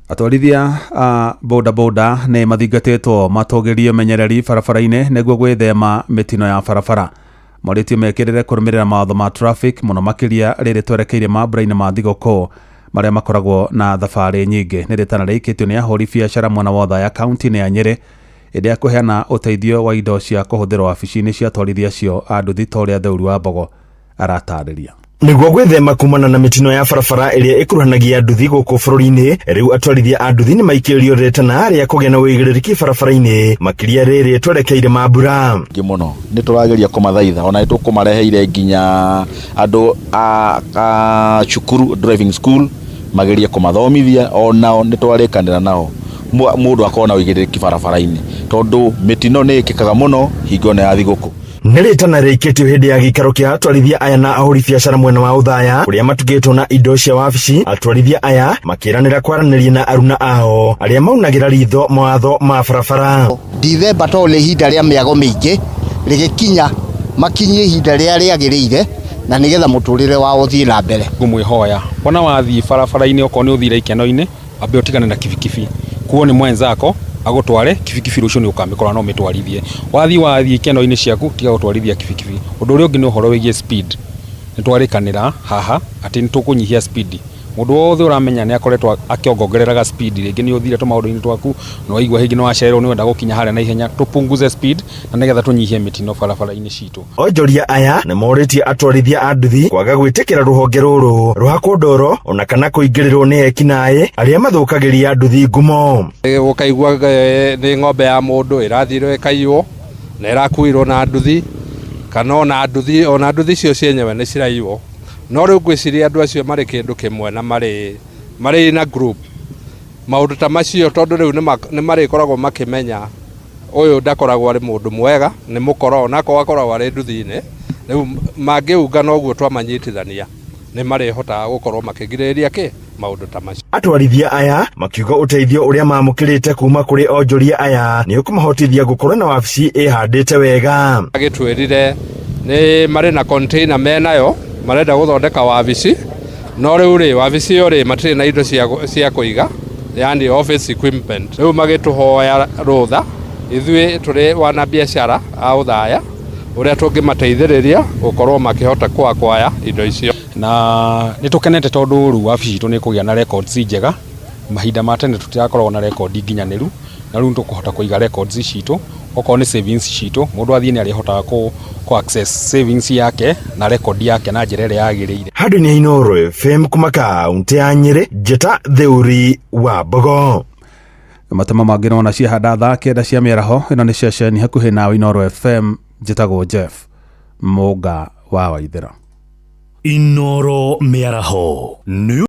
Atwarithia a bodaboda nĩ mathingatĩtwo matũgĩrie ũmenyereri barabara-inĩ nĩguo gwĩthema mĩtino ya barabara. Morĩtio mekĩrĩre kũrũmĩrĩra mawatho ma traffic mũno makĩria rĩrĩ twerekeire mambura-inĩ ma thigũkũ marĩa makoragwo na thabarĩ nyingĩ. Nĩ rĩtana rĩikĩtio nĩ ahũri biacara mwena wa Othaya kaunti-inĩ ya Nyĩrĩ ĩrĩa ya kũheana ũteithio wa indo cia kũhũthĩrwo wabici-inĩ cia atwarithia acio a nduthi ta ũrĩa Theuri wa Mbogo aratarĩria. Nĩguo gwĩthema kumana na mĩtino ya barabara ĩrĩa ĩkuruhanagia nduthi gũkũ bũrũri-inĩ, rĩu atwarithia a nduthi nĩ maikĩrio rĩtana rĩa kũgĩa na ũigĩrĩrĩki barabara-inĩ makĩria rĩrĩ twerekeire mambura. Ngĩ mũno nĩ tũrageria kũmathaitha, ona nĩ tũkũmareheire nginya andũ a cukuru driving school magerie kũmathomithia, onao nĩ twarĩkanĩra nao mũndũ akorwo na ũigĩrĩrĩki barabara-inĩ tondũ mĩtino nĩ ĩkĩkaga mũno hingo ĩno ya thigũkũ. Nĩ rĩtana rĩikĩtio hĩndĩ ya gĩikaro kĩa atwarithia aya na ahũri biacara mwena wa Othaya kũrĩa matugĩtwo na indo cia wabici. Atwarithia aya makĩranĩra kwaranĩria na aruna ao arĩa maunagĩra ritho mawatho ma barabara. Dithemba tondũ nĩ ihinda rĩa mĩago mĩingĩ rĩgĩkinya Makinyie ihinda rĩrĩa rĩagĩrĩire na nĩgetha mũtũrĩre wao ũthiĩ na mbere. Ngũmwĩhoya wona wathiĩ barabara-inĩ, okorwo nĩ ũthire ikeno-inĩ, wambe ũtigane na kibikibi, kuo nĩ mwenzako agũtware kibikibi, rũciũ nĩ ũkamĩkora no ũmĩtwarithie. Wathiĩ ikeno-inĩ ciaku, tiga gũtwarithia kibikibi. Ũndũ ũrĩa ũngĩ nĩ ũhoro wĩgiĩ speed. Nĩ twarĩkanĩra haha atĩ nĩ tũkũnyihia speed. Mũndũ wothe ũramenya nĩ akoretwo akĩongongereraga speed, rĩngĩ nĩ ũthire tũmaũndũ-inĩ twaku, nĩ waigua rĩngĩ nĩ wacererwo, nĩ wenda gũkinya harĩa na ihenya, tũpunguze speed na nĩgetha tũnyihie mĩtino barabara-inĩ citũ. Onjoria aya nĩ morĩtie atwarithia a nduthi kwaga gwĩtĩkĩra rũhonge rũrũ rũhakwo ndoro ona kana kũingĩrĩrwo nĩ ekinaĩ arĩa mathũkagĩria nduthi ngumo. Ũkaigua nĩ ng'ombe ya mũndũ ĩrathirwo ĩkaiywo na ĩrakuirwo na nduthi, kana ona nduthi, ona nduthi cio cienyewe nĩ ciraiywo. No rĩu ngwĩciria andũ acio marĩ kĩndũ kĩmwe na marĩ na group, maũndũ ta macio, tondũ rĩu nĩ marĩkoragwo makĩmenya ũyũ ndakoragwo arĩ mũndũ mwega, nĩ mũkora, onakorwo akoragwo arĩ nduthi-inĩ. Rĩu mangĩungana ũguo twamanyitithania, nĩ marĩhotaga gũkorwo makĩgirĩrĩria kĩ maũndũ ta macio. Atwarithia aya makiuga ũteithio ũrĩa mamũkĩrĩte kuma kũrĩ onjoria aya nĩ ũkũmahotithia gũkorwo na wabici ĩhandĩte wega. Agĩtwĩrire nĩ marĩ na container menayo, marenda gũthondeka wabici, no rĩu rĩ, wabici ĩyo rĩ, matirĩ na indo cia kũiga, yani office equipment. Rĩu magĩtũhoya rũtha ithuĩ tũrĩ wana biacara a ũthaya ũrĩa tũngĩmateithĩrĩria gũkorwo makĩhota kwakwaya indo icio. Na nĩ tũkenete tondũ rĩu wabici itũ nĩ ĩkũgĩa na records njega. Mahinda ma tene tũtirakoragwo na record nginyanĩru, na rĩu nĩtũkũhota kũiga records citũ, okorwo nĩ savings citũ, mũndũ athiĩ nĩ arĩhotaga kũ access savings yake na record yake na njĩra ĩrĩa yagĩrĩire. Handũ-inĩ ha Inooro FM kuma kaunti ya Nyĩrĩ, Njĩta Theuri wa Mbogo. Matemo mangĩ nona ciahanda thaa 9 cia mĩaraho. Ĩno nĩ ceceni hakuhĩ nawe Inooro FM. Njĩtagwo Jeff Mũnga wa Waithĩra. Inooro mĩaraho nĩ